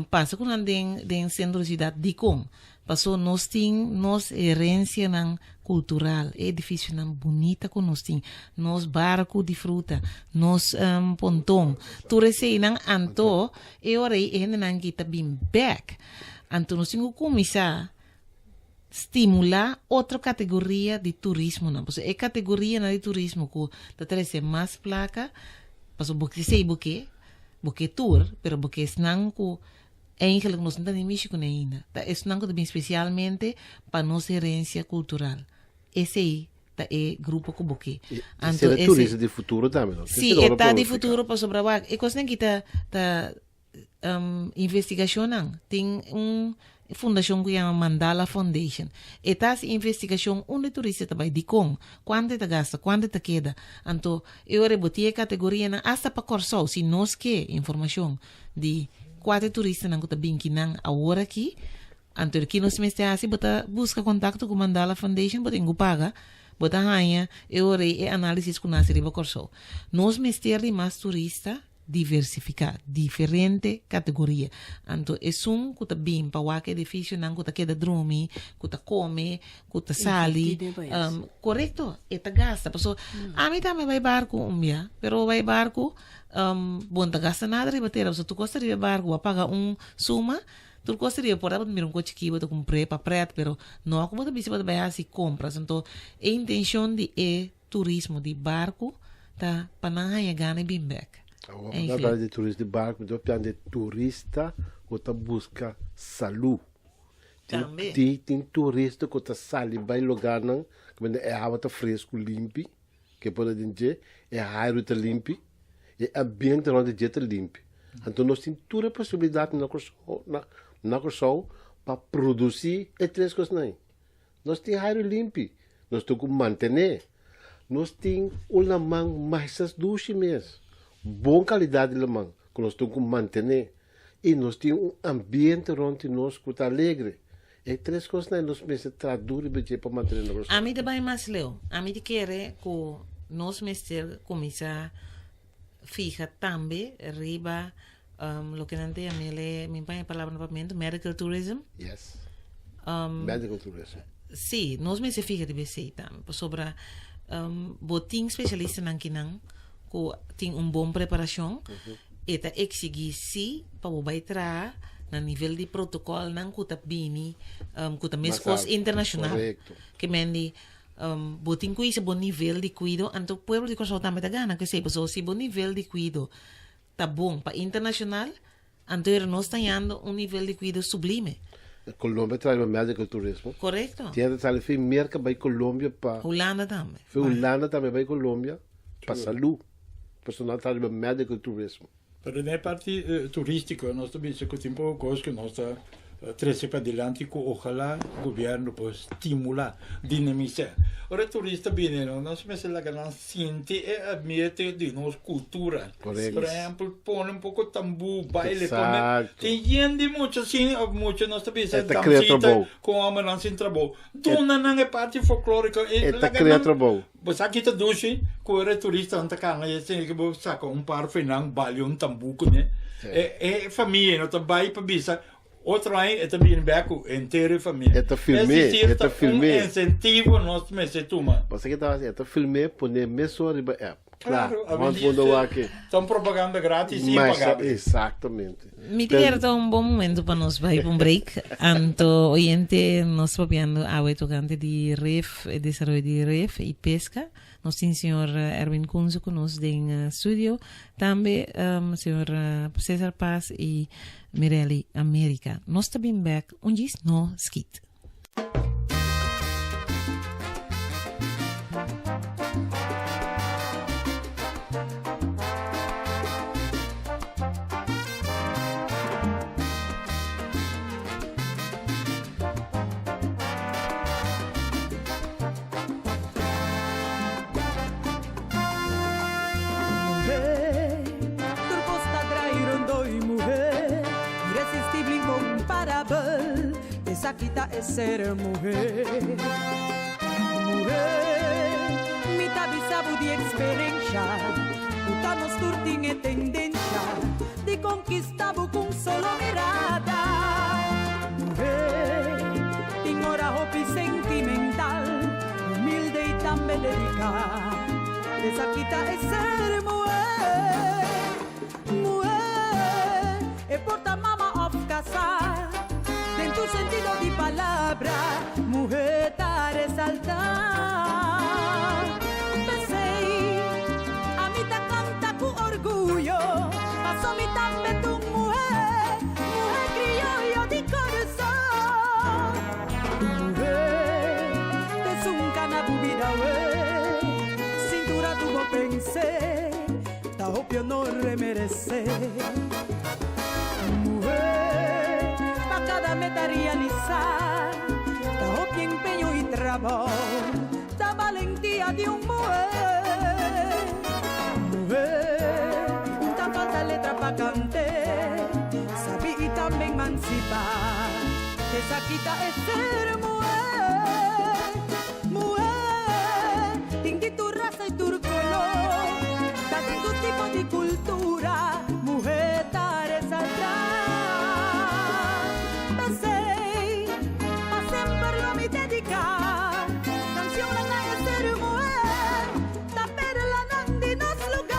pasa ku nan den, den sentro di siudat, dikon? Paso nos tin nos herencianan cultural, e edificionan bunita cu nos tin, nos barco di fruta, nos ponton, tur eseinan anto e ora ei e hendenan aki ta bin bek. Anto nos tin cu cuminsa stimula otro categoria di turismonan, pasobra e categorianan di turismo cu ta trece mas placa, pasobra bo ke esei bo ke, bo ke tur, pero bo ke esnan cu Eigenlijk nos no ta ni mishi kuné ainda. Ta esnan ku ta bin spesialmente pa nos herensia kultural. Esei ta e grupo ku bo ke. Anto esei ta turista di futuro tambe, no? Si, e ta di futuro pasobra wak e kosnan aki ta ta investigashonnan. Tin un fundashon ku yama Mandala Foundation. E ta hasi investigashon unda e turista ta bai, dikon, kuantu e ta gasta, kuantu e ta keda. Anto e ora bo tin e kategorianan asta pa Kòrsou si nos ke informashon Di kuater turistanan ku ta bin kinan awor aki, anto ki nos mester hasi? Bo ta buska kontakto ku Mandala Foundation, bo tin ku paga, bo ta haña e ora ei e análisis ku nase riba Kòrsou. Nos mester di mas turista diversifiká, diferente kategoria. Anto esun ku ta bin pa wak edifisionan, ku ta keda drumi, ku ta kome, ku ta sali, korekto, e ta gasta. Pasobra ami tambe bai barku un bia, pero bai barku Bo no ta gasta nada riba tera, pasobra tur kos ta riba e barku, bo a paga un suma, tur kos ta riba e por ta bo ta mira un kochi chikí bo ta kumpr'é pa prèt, pero no ku bo ta bisa bo ta bai hasi kompras. Anto e intenshon di e turismo di barku ta pa nan haña gana i bin bèk. Awor bo ta papia di turismo di barku, mi ta papia di turista ku ta buska salú. Tin, Tambe. tin, tin turista ku ta sali bai lugarnan kaminda e awa ta fresku, limpi, ke por den dje, e airu ta limpi, e ambiente rònt di dje ta limpi. Anto nos tin tur e posibilidat na Kòrsou, na, na Kòrsou pa produsí e tres kosnan ei. Nos tin airu limpi, nos tin ku mantené. Nos tin un laman masha dushi mes, bon kalidat di laman ku nos tin ku mantené. I nos tin un ambiente rònt di nos ku ta alegre. E tres kosnan ei nos mester traha duru riba dje pa mantené na Kòrsou. Ami ta bai mas leu. Ami ta kere ku nos mester kuminsá fiha tambe riba loke nan ta yam'el, mi paña e palabra na papiamentu, medical tourism. Yes. Medical tourism. Sí, nos mester fiha riba esei tambe, pasobra bo tin spesialistanan kinan ku tin un bon preparashon. E ta exigí sí pa bo bai traha na nivel di protocolnan cu ta bini, cu ta mescos internacional. Ke men di, bo tin cu hisa bo nivel di cuido, anto pueblo di Kòrsou tambe ta gana cu esei, pasobra si bo nivel di cuido ta bon pa internacional, anto era nos ta hañando un nivel di cuido sublime. Colombia trae bo medical turismo. Correcto. Tiene ta sali fi Merca bai Colombia pa. Hulanda tambe. Fi Hulanda tambe bai Colombia pa salú. Pasobra nan ta riba medical tourism. Pero den e parti turistico nos ta bisa cu tin poco cos cu nos ta trece padilanti cu ojalá gobierno por stimula, dinamisa. Ora e turista bini nos mester laga nan sinti e ambiente di nos cultura. Correcto. Por ehempel pone un poco tambú, baile, pone Exacto. tin yen di mucha sin of mucha nos ta bisa E ta crea damsita trabou. cu homennan sin trabou. Duna nan e parti folklorico E ta laga crea nan trabou. Bo sa ki ta dushi ku ora e turistanan ta kana i esei ke bo saka un par fenang balia un tambú kuné. E e famia no ta bai pa bisa otro aña e ta bini bek ku henter e famia. E ta film'é, Es e ta ta un film'é. insentivo nos mester tuma. Bo sa ki ta hasi? E ta film'é pone mesora riba app. Kla, Claro, want mundo wak e. Ta un propaganda gratis i Masha, impagabel. exactamente. Mi ta kere ta un bon momento pa nos bai pa un break. Anto oyente nos papiando awe tocante di ref, e desaroyo di ref y pesca. Nos tin señor Erwin Kunze cu nos den studio. Tambe señor Cesar Paz y Mirelli America. Nos ta bin bek un djis no skit. Esaki ta e ser muhé. Muhé, mi ta bisa bo di eksperensha, ku ta nos tur tin e tendensha di konkista bo ku un solo mirada. Muhé, tin ora hopi sentimental, humilde i tambe dediká. Esaki ta e ser muhé. Muhé, e por ta mama òf kasá, den tur sentido di palabra, muhé ta resaltá. P'esei, ami ta kanta ku orguyo, paso mi tambe ta un muhé, muhé krioyo di kòrsou. Muhé, t'esun kana bu bida wé, sintura tu bo pens'é. Ta hopi honor e merece. Muher pa cada meta realisa. Ta hopi empeño y trabao. Ta balentia di un muher. Muher un ta falta letra pa cante. Sabi y tambe emancipa. Esaki ta e ser muher. Muher tin di tur rasa y tur color, ta tin tur tipo di cultura, muher ta resalta. P'esey, pa semper lo mi dedica cancionnan na e ser muher, ta perlanan di nos lugar.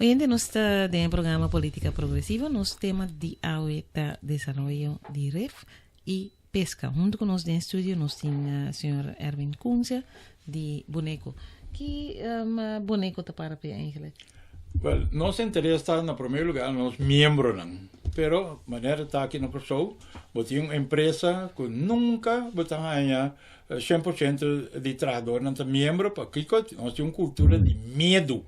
Oyente, nos ta den programa Politica Progresivo. Nos tema di awe ta desaroyo di ref y pesca. Hunto cu nos den studio nos tin señor Erwin Koense di Boneco. Ki Boneco ta para pe eigenlijk? Wel, nos interes ta na prome lugar nos miembronan. Pero manera ta aki na Kòrsou, bo tin un empresa ku nunka bo ta haña 100% di trahadornan ta miembro, pakiko nos tin un kultura di miedu.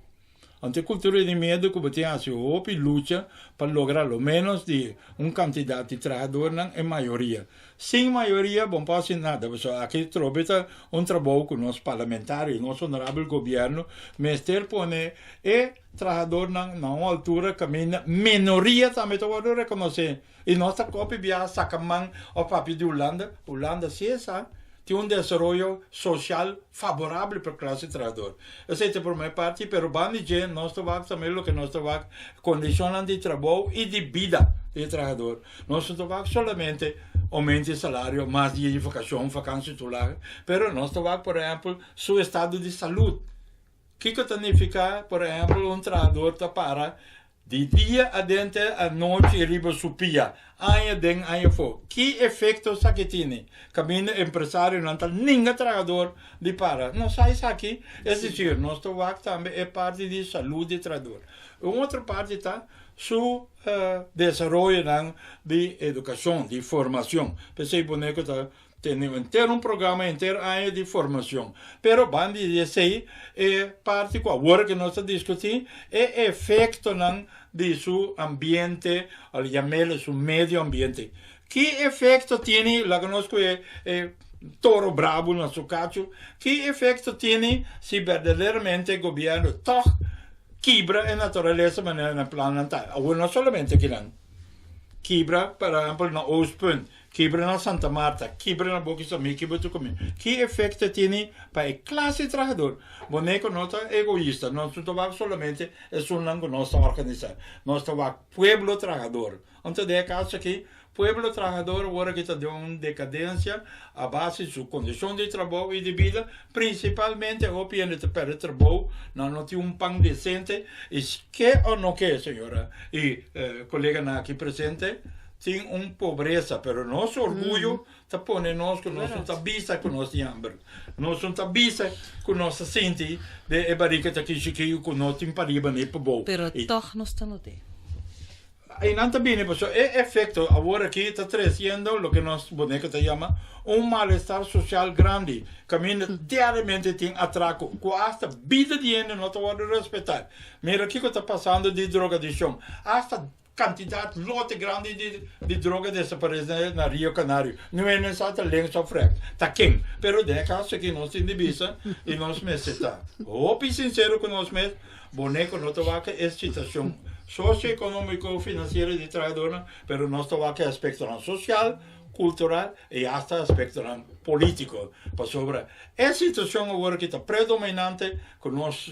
Anto e kultura di miedu ku bo tin hasi hopi lucha pa logra lo menos di un kantidat di trahadornan e mayoria. Sin mayoria bo no por hasi nada, pasobra aki trobe ta un trabou ku nos parlamentario, nos honorabel gobièrnu mester pone e trahadornan na un altura kaminda minoria tambe ta wòrdu rekonosé. I nos ta kopi biaha saka man òf papia di Hulanda, Hulanda si e sa tin un desaroyo sosial faborabel pa klase trahador. Esei ta e promé parti, pero banda di dje nos ta wak tambe loke nos ta wak kondishonnan di trabou i di bida di e trahador. Nos no ta wak solamente oumento di salario, mas dia di vakashon, vakansi toelage, pero nos ta wak por ehèmpel su estado di salud. Kiko ta nifiká por ehèmpel un trahador ta para Di dia adente anochi riba su pia, aña den aña afó. Ki efekto esaki tini? Kaminda empresarionan ta ninga trahador di para. No sa esaki. Es desir, nos ta wak tambe e parti di salud di trahador. Un otro parti ta su desaroyonan di edukashon, di formacion. P'esei Boneco ta Tene henter un programa henter aña di formacion. Pero banda di esey e parti cu awor cu nos ta discuti e efectonan di su ambiente, al yamele su medio ambiente. Ki efecto tini, laga nos cu e e toro brabo na su cacho, ki efecto tini si berdaderamente gobierno toch kibra e naturalesa manera nan plannan ta? Awor no solamente kinan kibra, por ehempel na Oostpunt, Kibra na Santa Marta, kibra na Boki Samí, kibra tur kaminda. Ki efekto e tini pa e klase trahador? Boneco no ta egoista, nos no ta wak solamente esunnan ku nos ta organisá, nos ta wak pueblo trahador. Anto den e kaso aki, pueblo trahador awor aki ta den un dekadensia a base di su kondishon di trabou i di bida, prinsipalmente hopi hende ta pèrdè trabou, nan no tin un pan desente i ke o no ke, señora i koleganan aki presente, Tin un pobresa, pero nos orguyo ta pone nos ku nos no ta bisa ku nos tin hamber. Nos no ta bisa ku nos ta sinti den e barika ta kishi ku no tin pariba ni pabou. Pero tòg nos ta not'é. Einan ta bini pasobra e efekto awor aki ta tresiendo loke nos boneka ta yama un malestar sosial grandi kaminda diariamente tin atrako ku asta bida di hende no ta wòrdu respetá. Mira kiko ta pasando di drogadikshon. Asta Kantidat lote grandi di di droga desaparese na Rio Canario. No e nan sa ta links of rechts, ta ken. Pero den e kaso aki nos tin di bisa i nos mester ta hopi sinsero ku nos mes, Boneco no ta wak e situashon sosioekonomiko finansiero di trahadornan, pero nos ta wak e aspektonan sosial, kultural i asta aspektonan politiko. Pasobra e situashon awor aki ta predominante ku nos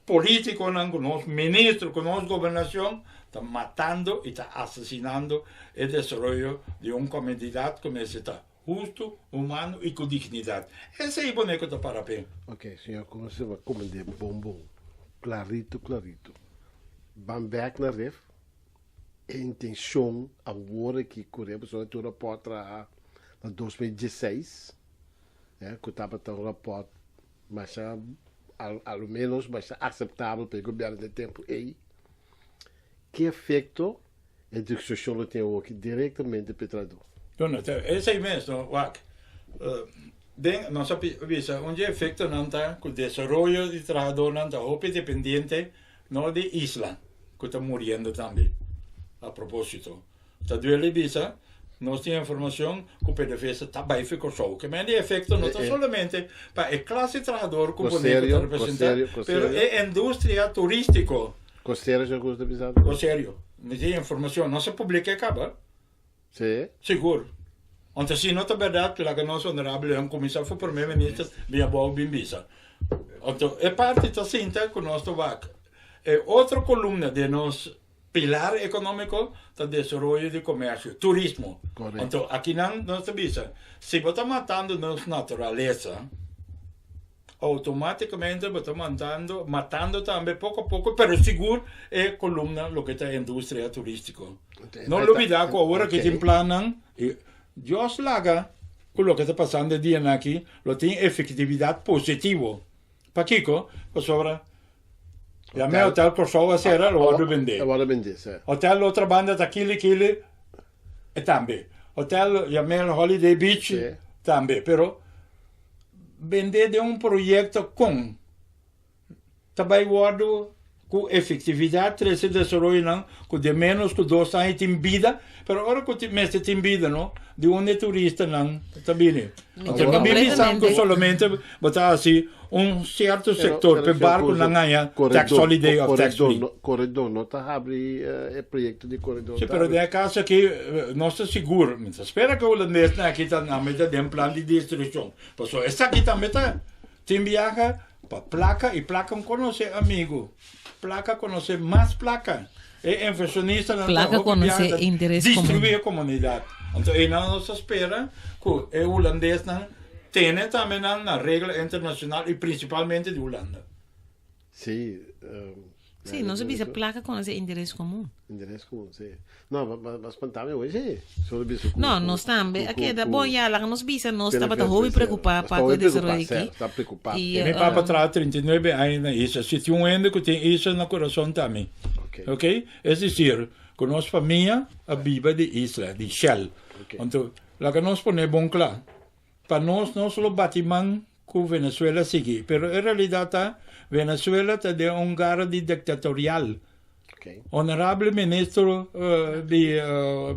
Politiconan cu nos ministro cu nos gobernacion ta matando y ta asesinando e desaroyo di un comunidad cu mester ta husto, humano y cu dignidad. Esey pone cu ta para p'e. Ok, señor Conce bo a comprende bon bon, clarito clarito. Ban bek na ref, e intencion awor aki cu ref pasobra tin un rapport traha na 2016, cu tabata un rapport Masha, a lo menos masha aceptabel pa e gobierno den tempo ey. Ki efecto e discusion lo tin awoki directamente pa e trahador? Bueno, esey mes, no, wak. Den, nos a bisa, un dje efectonan ta cu desaroyo di trahadornan ta hopi dependiente no di isla cu ta muriendo tambe. A proposito. Ta duele bisa, nos tin informacion cu PDVSA ta bay fi Corsou. Ke men di efecto no ta solamente pa e clase trahador cu Boneco ta representa, pero e industria turistico. Con serio señor Cruz ta bisando? Con serio. Mi tin informacion, no se publica e caba. Si. Sigur. Anto si no ta berdad, laga nos honorable nan cuminsa fu primer minister bin abou bin bisa. Anto e parti ta sinta cu nos ta wak. E otro columna den nos Pilar economico ta desaroyo di comercio, turismo. Correcto. Anto akinan nos ta bisa, si bo ta matando nos naturalesa, Automáticamente bo ta mandando, matando tambe poco a poco, pero sigur e columna loke ta industria turístico. No lubida cu awor aki tin plannan y Dios laga cu loke ta pasando e dianan aki lo tin efectividad positivo. Pakico? Pasobra ya me Hotel Kòrsou a sera lo wòrdu bendé. Hotel Otra Banda ta kili kili e tambe. Hotel Yamel Holiday Beach tambe. Pero bendé den un proyecto con ta bay wordo cu efectividad trece desaroyonan cu den menos cu dos aña tin bida, pero ora cu mester tin bida no, di unda e turistanan ta bini? Anto no bin bisa cu solamente bo ta haci un cierto sector p'e barconan haña tax holiday of tax free. Corredor no ta habri e proyecto di corredor. Si, pero den e caso aki nos ta sigur, mi ta spera cu hulandesnan aki ta nan meta den plan di destruccion, pasobra esaki tambe ta tin biaha pa placa y placa no conoce amigo, placa conoce mas placa. E inversionistanan ta Placa hopi conoce biaha ta interes comun. destrui e comunidad. Anto eynan nos ta spera cu e hulandesnan tene tambe nan na regla internacional y principalmente di Hulanda. Sí, Sí, nos a bisa placa conoce interes comun. Interes comun, sí. No, ba spanta mi hoy, sí. Solo bisa cu. No, nos tambe a keda. Bon, ya, laga nos bisa, nos tabata hopi preocupa pa cu e desaroyo aki. Ta preocupa. Y, Mi papa traha 39 aña na isla. Si tin un hende cu tin isla na curason ta mi. Ok. Es decir, cu nos famia a biba di isla, di Shell. Anto, laga nos pone bon cla. Pa nos, nos lo bati man cu Venezuela sigui, pero e realidad ta Venezuela ta den un gara di dictatorial. Honorable ministro di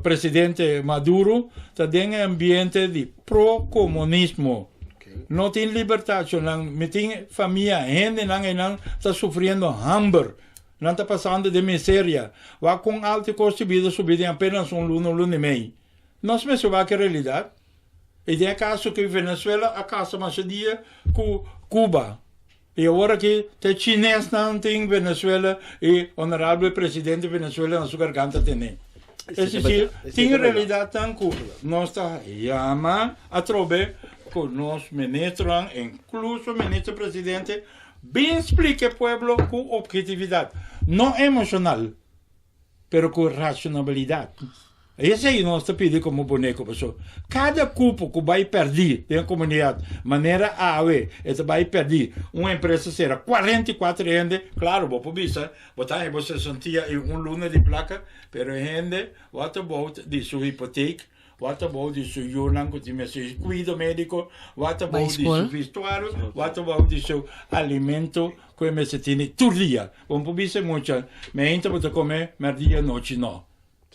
presidente Maduro ta den e ambiente di pro-comunismo. No tin libertad, nan mi tin famia, hendenan einan ta sufriendo hamber, nan ta pasando den miseria. Wak con alto e costo di bida subi den apenas un luna, un luna y mei. Nos mester wak e realidad. I den e kaso ku Venezuela a kasa masha dia ku Cuba. I awor aki ta e chinesnan tin Venezuela i honorable presidente Venezuela na su garganta tene. Es decir, tin realidadnan ku nos ta yama atrobe ku nos ministronan, inkluso ministro presidente, bin splika e pueblo ku objetividad, no emoshonal. pero ku rasonabilidat. Esei nos ta pidi komo Boneco, paso kada kupo ku bai pèrdí den e komunidat, manera awe e ta bai pèrdí, un empresa sera 44 hende, klaro bo por bisa bo ta haña bo sesantia i un luna di plaka, pero e hende what about di su hipotek, what about di su yunan ku tin mester kuido médiko, what about di su vestuario, what about di su alimento Ku e mester tene tur dia. Bo no por bisa e mucha, meinta bo ta kome, merdia anochi no.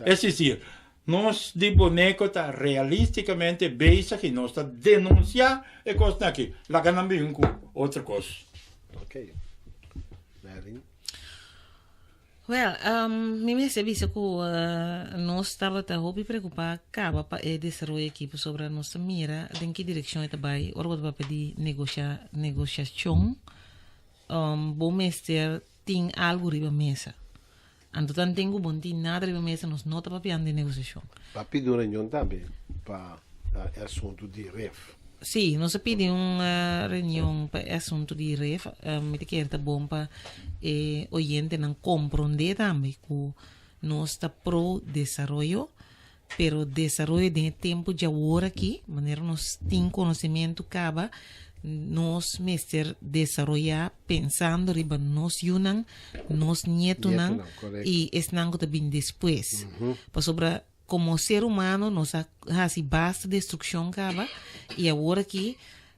Es desir, nos di Boneco ta realisticamente bezig i nos ta denuncia e kosnan aki. Laga nan bin ku otro kos. Ok. Merlin? Wel, mi mester bisa ku nos tabata hopi preokupá kaba pa e desaroyo aki pasobra nos ta mira den ki direkshon e ta bai ora bo ta papia di negosha negoshashon bo mester tin algu riba mesa. Anto tanten ku bo no tin nada riba mesa nos no ta papiando di negoshashon. Pa pidi un reunion tambe pa e asuntu di ref. Sí, nos a pidi un reunion pa e asuntu di ref. Mi ta kere ta bon pa e oyentenan komprondé tambe ku nos ta pro desaroyo, pero desaroyo den e tempu djawor aki, manera nos tin konosementu kaba, nos mester desaroyá pensando riba nos yunan, nos nietunan i esnan ku ta bini despues. Pasobra Como ser humano nos a haci basta destruccion caba y awor aki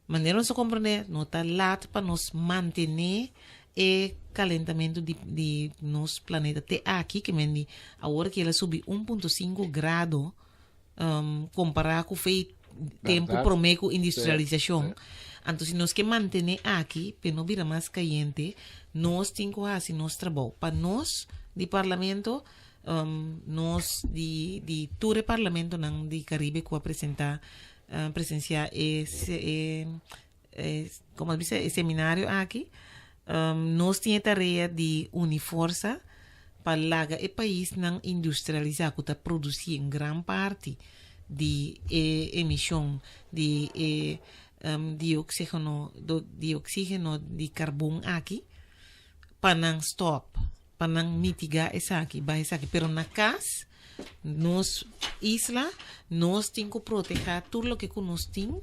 manera nos a comprende no ta laat pa nos mantene e calentamento di, di nos planeta te aki que men di awor aki el a subi 1.5 grado um, compara cu fei tempo Verdad. prome cu industrialisacion. Sí, Anto si nos ke mantene aki pe no bira mas cayente nos tin cu haci nos trabou. Pa nos di parlamento Nos di di tur e parlamentonan di Caribe cu a presenta presencia e e e como a bisa e seminario aki nos tin e tarea di uni forsa pa laga e paisnan industrialisa cu ta produci un gran parti di e emision di e. um, dioxigeno, do, dioxigeno di carbon aki pa nan stop, pa nan mitiga esaki, baha esaki. Pero na cas, nos isla, nos tin cu proteha tur loke cu nos tin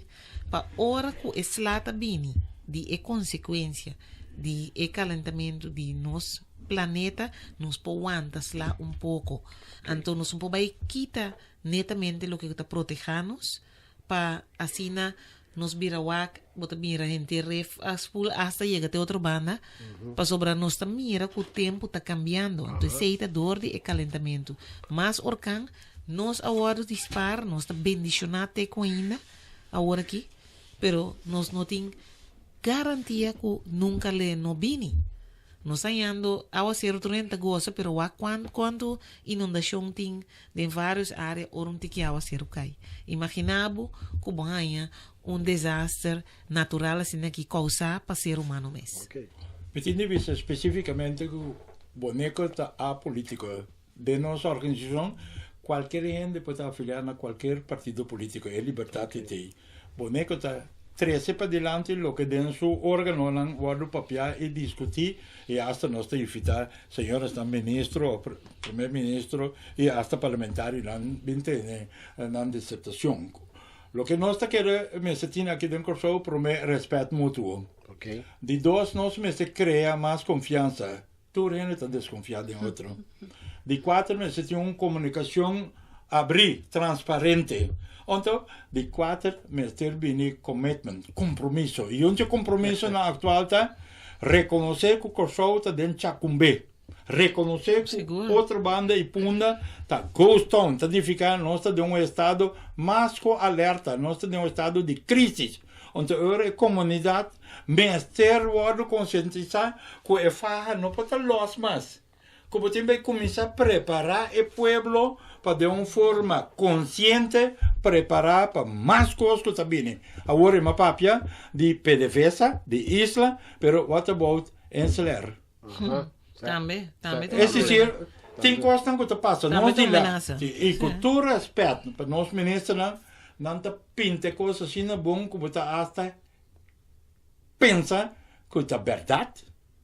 pa ora cu e sla ta bini di e consecuencia di e calentamiento di nos planeta, nos por wanta sla un poco. Anto nos no por bay kita netamente loke cu ta proteha nos pa asina nos bira wak, bo ta mira henter ref a spoel hasta yega te otro banda, pasobra nos ta mira cu tempo ta cambiando, anto esey ta door di e calentamiento. Mas orkan, nos a wordo di spaar, nos ta bendiciona te cu ainda, awor aki, pero nos no tin garantia cu nunca le no bini. Nos ta hañando awacero tur hende ta goza, pero wak cuanto inundacion tin den varios area ora un tiki awacero cay. Imagina bo cu bo haña un desaster natural asina aki causa pa ser humano mes. Mi tin di bisa specificamente cu Boneco ta apolitico. Den nos organisacion cualkier hende por ta afilia na cualkier partido politico, e libertad tin tey. Boneco ta trece padilanti loke den su organonan wordo papia y discuti y hasta nos ta invita señoresnan ministro o primer ministro y hasta parlamentarionan bin tene nan disertacion. Loke nos ta kere mester tin aki den Corsou prome respet mutuo. Di dos nos mester crea mas confiansa. Tur hende ta desconfia den otro. Di cuater mester tin un comunicacion abri, transparente. Anto, di cuater mester bini commitment, compromiso. Y un dje compromisonan actual ta reconoce cu Corsou ta den Chacumbe. Reconoce cu otro banda y Punda ta ghost town. Ta nifica nos ta den un estado mas cu alerta, nos ta den un estado di crisis. Anto ora e comunidad mester wordo concientisa cu e faha no por ta los mas, cu bo tin bay cuminsa prepara e pueblo pa den un forma conciente prepara pa mas cos cu ta bini. Awor e ma papia di PDVSA, di Isla, pero what about Enseler? Tambe, tambe ta Es decir, tin cosnan cu ta pasa nos dilanti y cu tur respet pa nos ministernan, nan ta pinta e cos asina bon cu bo ta hasta pensa cu ta berdad.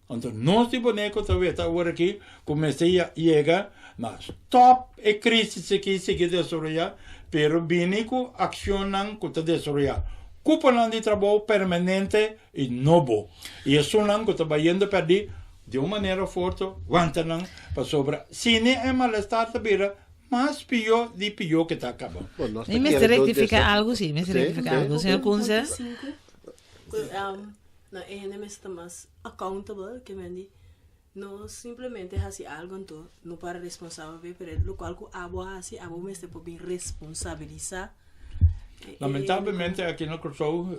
Anto nos di Boneco ta weta awor aki cu mester yega na stop e crisis aki sigui desaroya, pero bini cu accionnan cu ta desaroya cuponan di trabou permanente y nobo. Y esunnan cu ta bayendo perdi, di un manera of otro, wanta nan, pasobra si ni e malestar ta bira mas piyo di piyo ke ta caba. Bon, nos ta Mi mester kere dor rectifica desa. algo si, mester Sí, rectifica sí. algo. Señor Kunze. Cinco, cu, um, no, e hende mester ta mas accountable, ke men di, no simplemente haci algo anto no para responsabel p'e, pero locual cu abo a haci, abo mester por bin responsabilisa. Lamentablemente aki na Kòrsou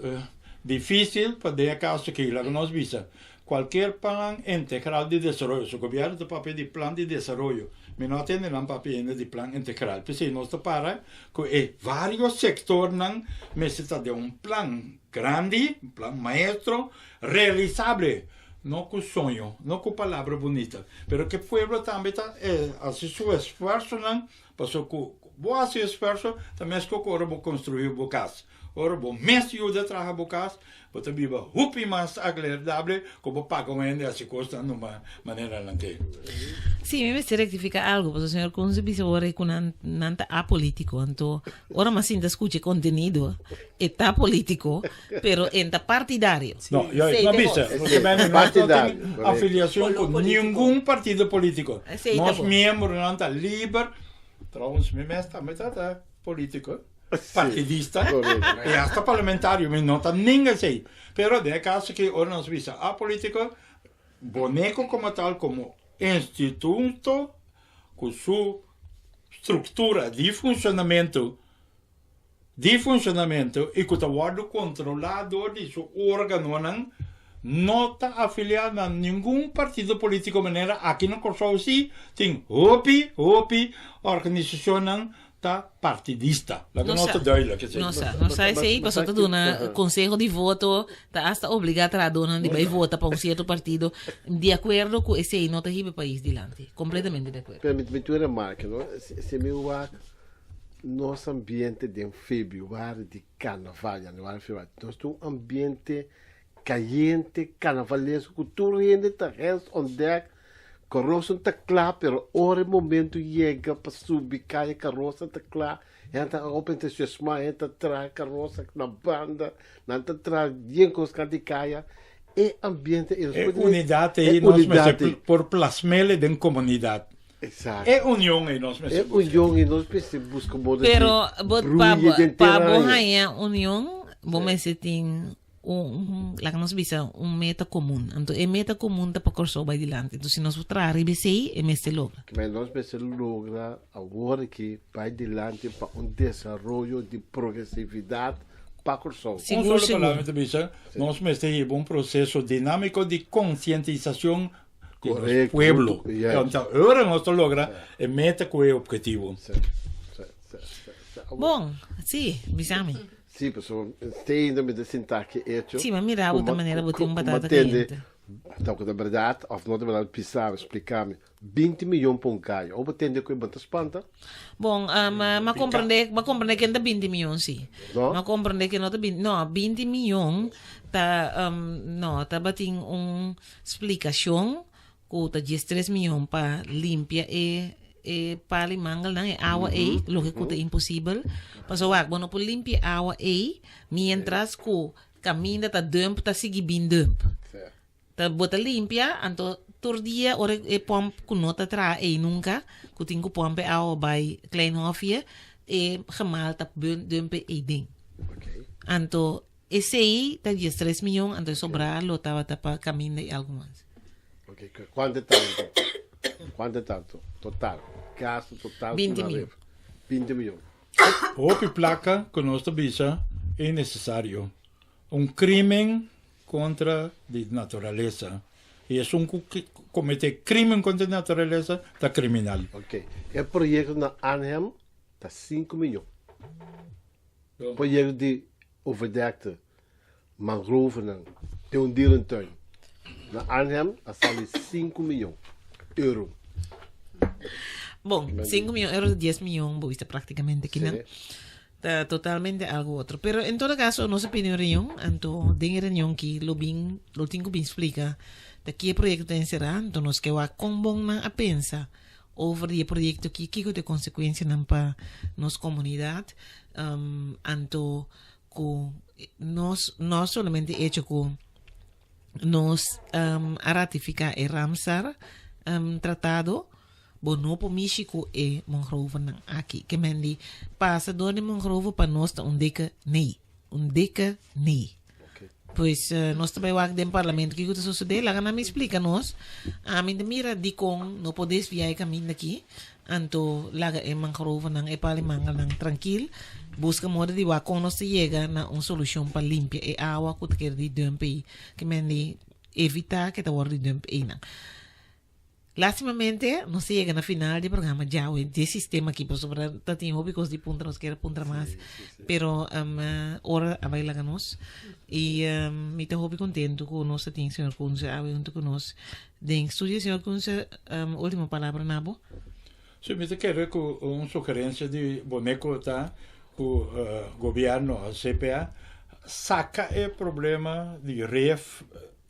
difísil pa den e kaso aki, laga nos bisa, kualkier plan integral di desaroyo, su gobièrnu ta papia di plan di desaroyo, mi no a tende nan papia ainda di plan integral, p'esei nos ta para ku e vários sektornan mester ta den un plan grandi, un plan maestro, realisable, no ku soño, no ku palabra bunita, pero ku e pueblo tambe ta hasi su esfuersonan Pasobra ku bo hasi esfuerso ta meskos ku ora bo konstruí bo kas. Ora bo mes yuda traha bo kas, bo ta biba hopi mas agradable ku bo paga un hende hasi kosnan numa manera nan ke. Sí, mi mester rectifica algo, pasobra señor Kunze bisa ora ku nan nan ta apolítico, anto ora mi a sinta scucha e contenido, e ta político, pero e ta partidario. No, yo Esey no ta bisa, bos. porque ben nos no Partidario, tin correcto. afiliacion Polo cu político. ningun partido político. Esey ta Nos bon. miembronan ta liber, trouwens mi mes tambe ta ta político, Sí, partidista correcto. y hasta parlamentario, mi no ta ninga esey. Pero den e caso aki ora nos bisa apolítico, Boneco como tal, como instituto cu su structura di funcionamento, di funcionamento y cu ta wordo controla door di su organonan no ta afilia na ningun partido politico manera aki na Corsou si tin hopi hopi organisacionnan ta partidista. Laga nos ta duidelijk esey. No sa, no sa esey pasobra ta duna conseho di voto ta hasta obliga trahadornan di bay vota pa un cierto partido di acuerdo cu esey no ta hiba e pais dilanti. Completamente di acuerdo. Pero mi tin un remarke no, si mi wak. nos ambiente den februari di carnaval, januari, februari. Nos tin un ambiente cayente, carnavalesco, cu tur hende ta hands on deck, Carosa ta cla, pero ora e momento yega pa subi caya carosa ta cla, hen ta hopi entusiasma, hen ta traha carosa na banda, nan ta traha bien cos canta di caya. E ambiente e E unidad ei nos mester por plasmele den comunidad. Exacto. E union ei nos mester E union ei nos mester busca modo di Pero bo, pa, broeien den pa bo tera. haña union, bo mester tin un, laga nos bisa, un meta komun. Anto e meta komun ta pa Kòrsou bai dilanti. Anto si nos por traha riba esei, e mester logra. Kimen nos mester logra awor aki bai dilanti pa un desaroyo di progresividat pa Kòrsou. Un Sigur, solo sigur. palabra mi ta bisa, nos mester hiba un proseso dinámiko di konsientisashon di nos Korekto, pueblo. yes. Anto ora nos ta logra e meta ku e objetivo. Sí, sí, sí, sí, sí. Bon, sí, bisa mi. Sí, pasobra te ainda mi ta sinta aki hecho. Sí, ma mira bo ta manera bo tin un batata Tende, caliente. ta ku ta berdad of no ta berdad, bisa mi, splika mi. 20 miyon pa un kaya. Ora bo tende ku e bo ta spanta? Bon, ma comprende, ma comprende ke no ta 20 miyon si. No? Ma comprende ke no ta 20, no, 20 miyon ta, no, tabatin un splikacion ku ta 13 miyon pa limpia e e pali mangelnan, e awa ei, loke ku ta imposibel. Pasobra wak, bo no por limpia e awa ei mientras ku kaminda ta dump ta sigui bin dump. Ta bo ta limpia, anto tur dia ora e pomp ku no ta traha ei nunka, ku tin ku pomp e awa bai Klein Hofje, e gemaal ta dump ei den. Anto esei ta 13 miyon, anto e sobrá lo tabata pa kaminda i algu mas. Ok, kuantu tantu? Kuantu tantu? Total. Gasto total. 20 miyon. 20 miyon. Hopi plaka ku nos ta bisa e nesesario. Un krimen kontra di naturalesa. I esun ku komete krimen kontra di naturalesa ta kriminal. Ok. E proyekto na Arnhem ta 5 miyon. Proyekto di overdekte mangrovenan den un dierentuin na Arnhem a sali 5 miyon euro. Bon, 5 miyon euro ta 10 miyon bo bisa praktikamente kinan. Ta totalmente algo otro. Pero en todo caso nos a pidi un reunion, anto den e reunion ki lo bin lo tin ku bin splika ta ki e proyekto ta enserá, anto nos ke wak kon bon nan a pensa over di e proyekto ki, kiko ta e konsekuensianan pa nos komunidat, anto ku nos no solamente echo ku nos a ratifiká e Ramsar tratado, bo no por mishi ku e mangrovenan aki. Ke men di pasa dor di mangrove pa nos ta un dikke nee, un dikke nee. Pues nos ta bai wak den parlamento kiko ta sosodé, laga nan mi splika nos. Ami ta mira dikon no por desviá e kaminda aki, anto laga e mangrovenan, e pal di mangelnan trankil, buska moda di wak kon nos ta yega na un solushon pa limpia e awa ku ta keda di dump ei, ke men di evitá ke ta wòrdu di dump einan. Lastimamente nos a yega na final di programa djawe dje sistema aki pasobra ta tin hopi kos di puntra nos kier a puntra mas pero ora a bai laga nos y mi ta hopi contento ku nos ta tin señor Kunze awe hunto ku nos den studio. Señor Kunze, ultimo palabra na bo. Si, mi ta kere ku un sugerencia di Boneco ta ku gobierno o CPA saka e problema di ref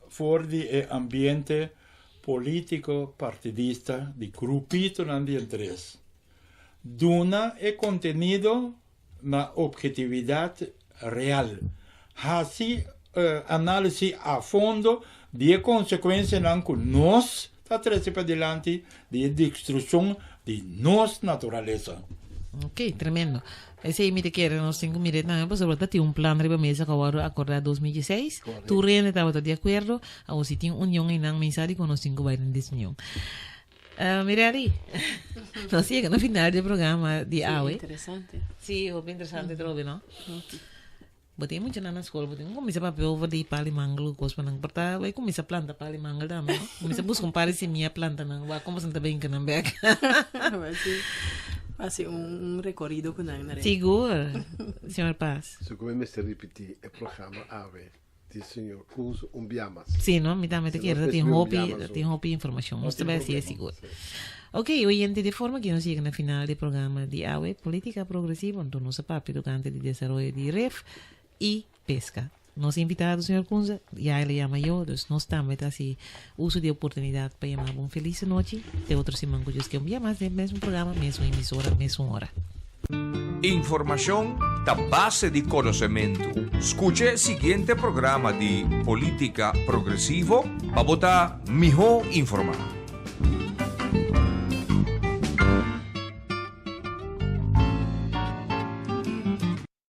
for di e ambiente Polítiko partidista di grupitonan di interes. Duna e kontenido na ophetividat real. Hasi análisis a fondo di e konsekuensianan ku nos ta trese padilanti di e destrukshon di nos naturalesa. Ok, tremendo. Esei mi ta kere nos tin ku mira tambe pasobra ta tin un plan riba mesa ku a wòrdu akordá 2016. Tur hende tabata di akuerdo. Awor si tin union einan mi sa dikon nos tin ku bai den desunion. Mirelly, nos yega na final di e programa di awe. Interesante. Sí, hopi interesante trobe, no? Bo tin muchanan na skol, bo tin ku kuminsá papia over di pal di mangel ku kos pa nan. Por ta bai kuminsá planta pal di mangel tambe, no? Kuminsá buska un par di simia planta nan, wak komo esnan ta benka nan bek. Hasi, hasi un rekorido ku nan na re. Sigur, señor Paz. Sigur mi mester ripití e programa awe di señor Kunz un bia mas. Sí, no? Mi tambe ta Si kere, nos ta tin mester un hopi, bia mas ta tin hopi informashon. Nos ta bai hasié sigur. Sí. Ok, oyente, di forma ku nos yega na final di programa di awe, Polítika Progresivo, anto nos a papia tokante di desaroyo di ref i peska. Nos invitado, señor Kunza, ya el a yama yo, dus nos tambe ta hasi uso di oportunidat pa yama bo un felis anochi. Te otro siman ku Dios ke un bia mas den mesmo programa, mesmo emisora, mesmo ora. Informashon ta base di konosementu. Skucha e siguiente programa di Polítika Progresivo pa bo ta mihó informá.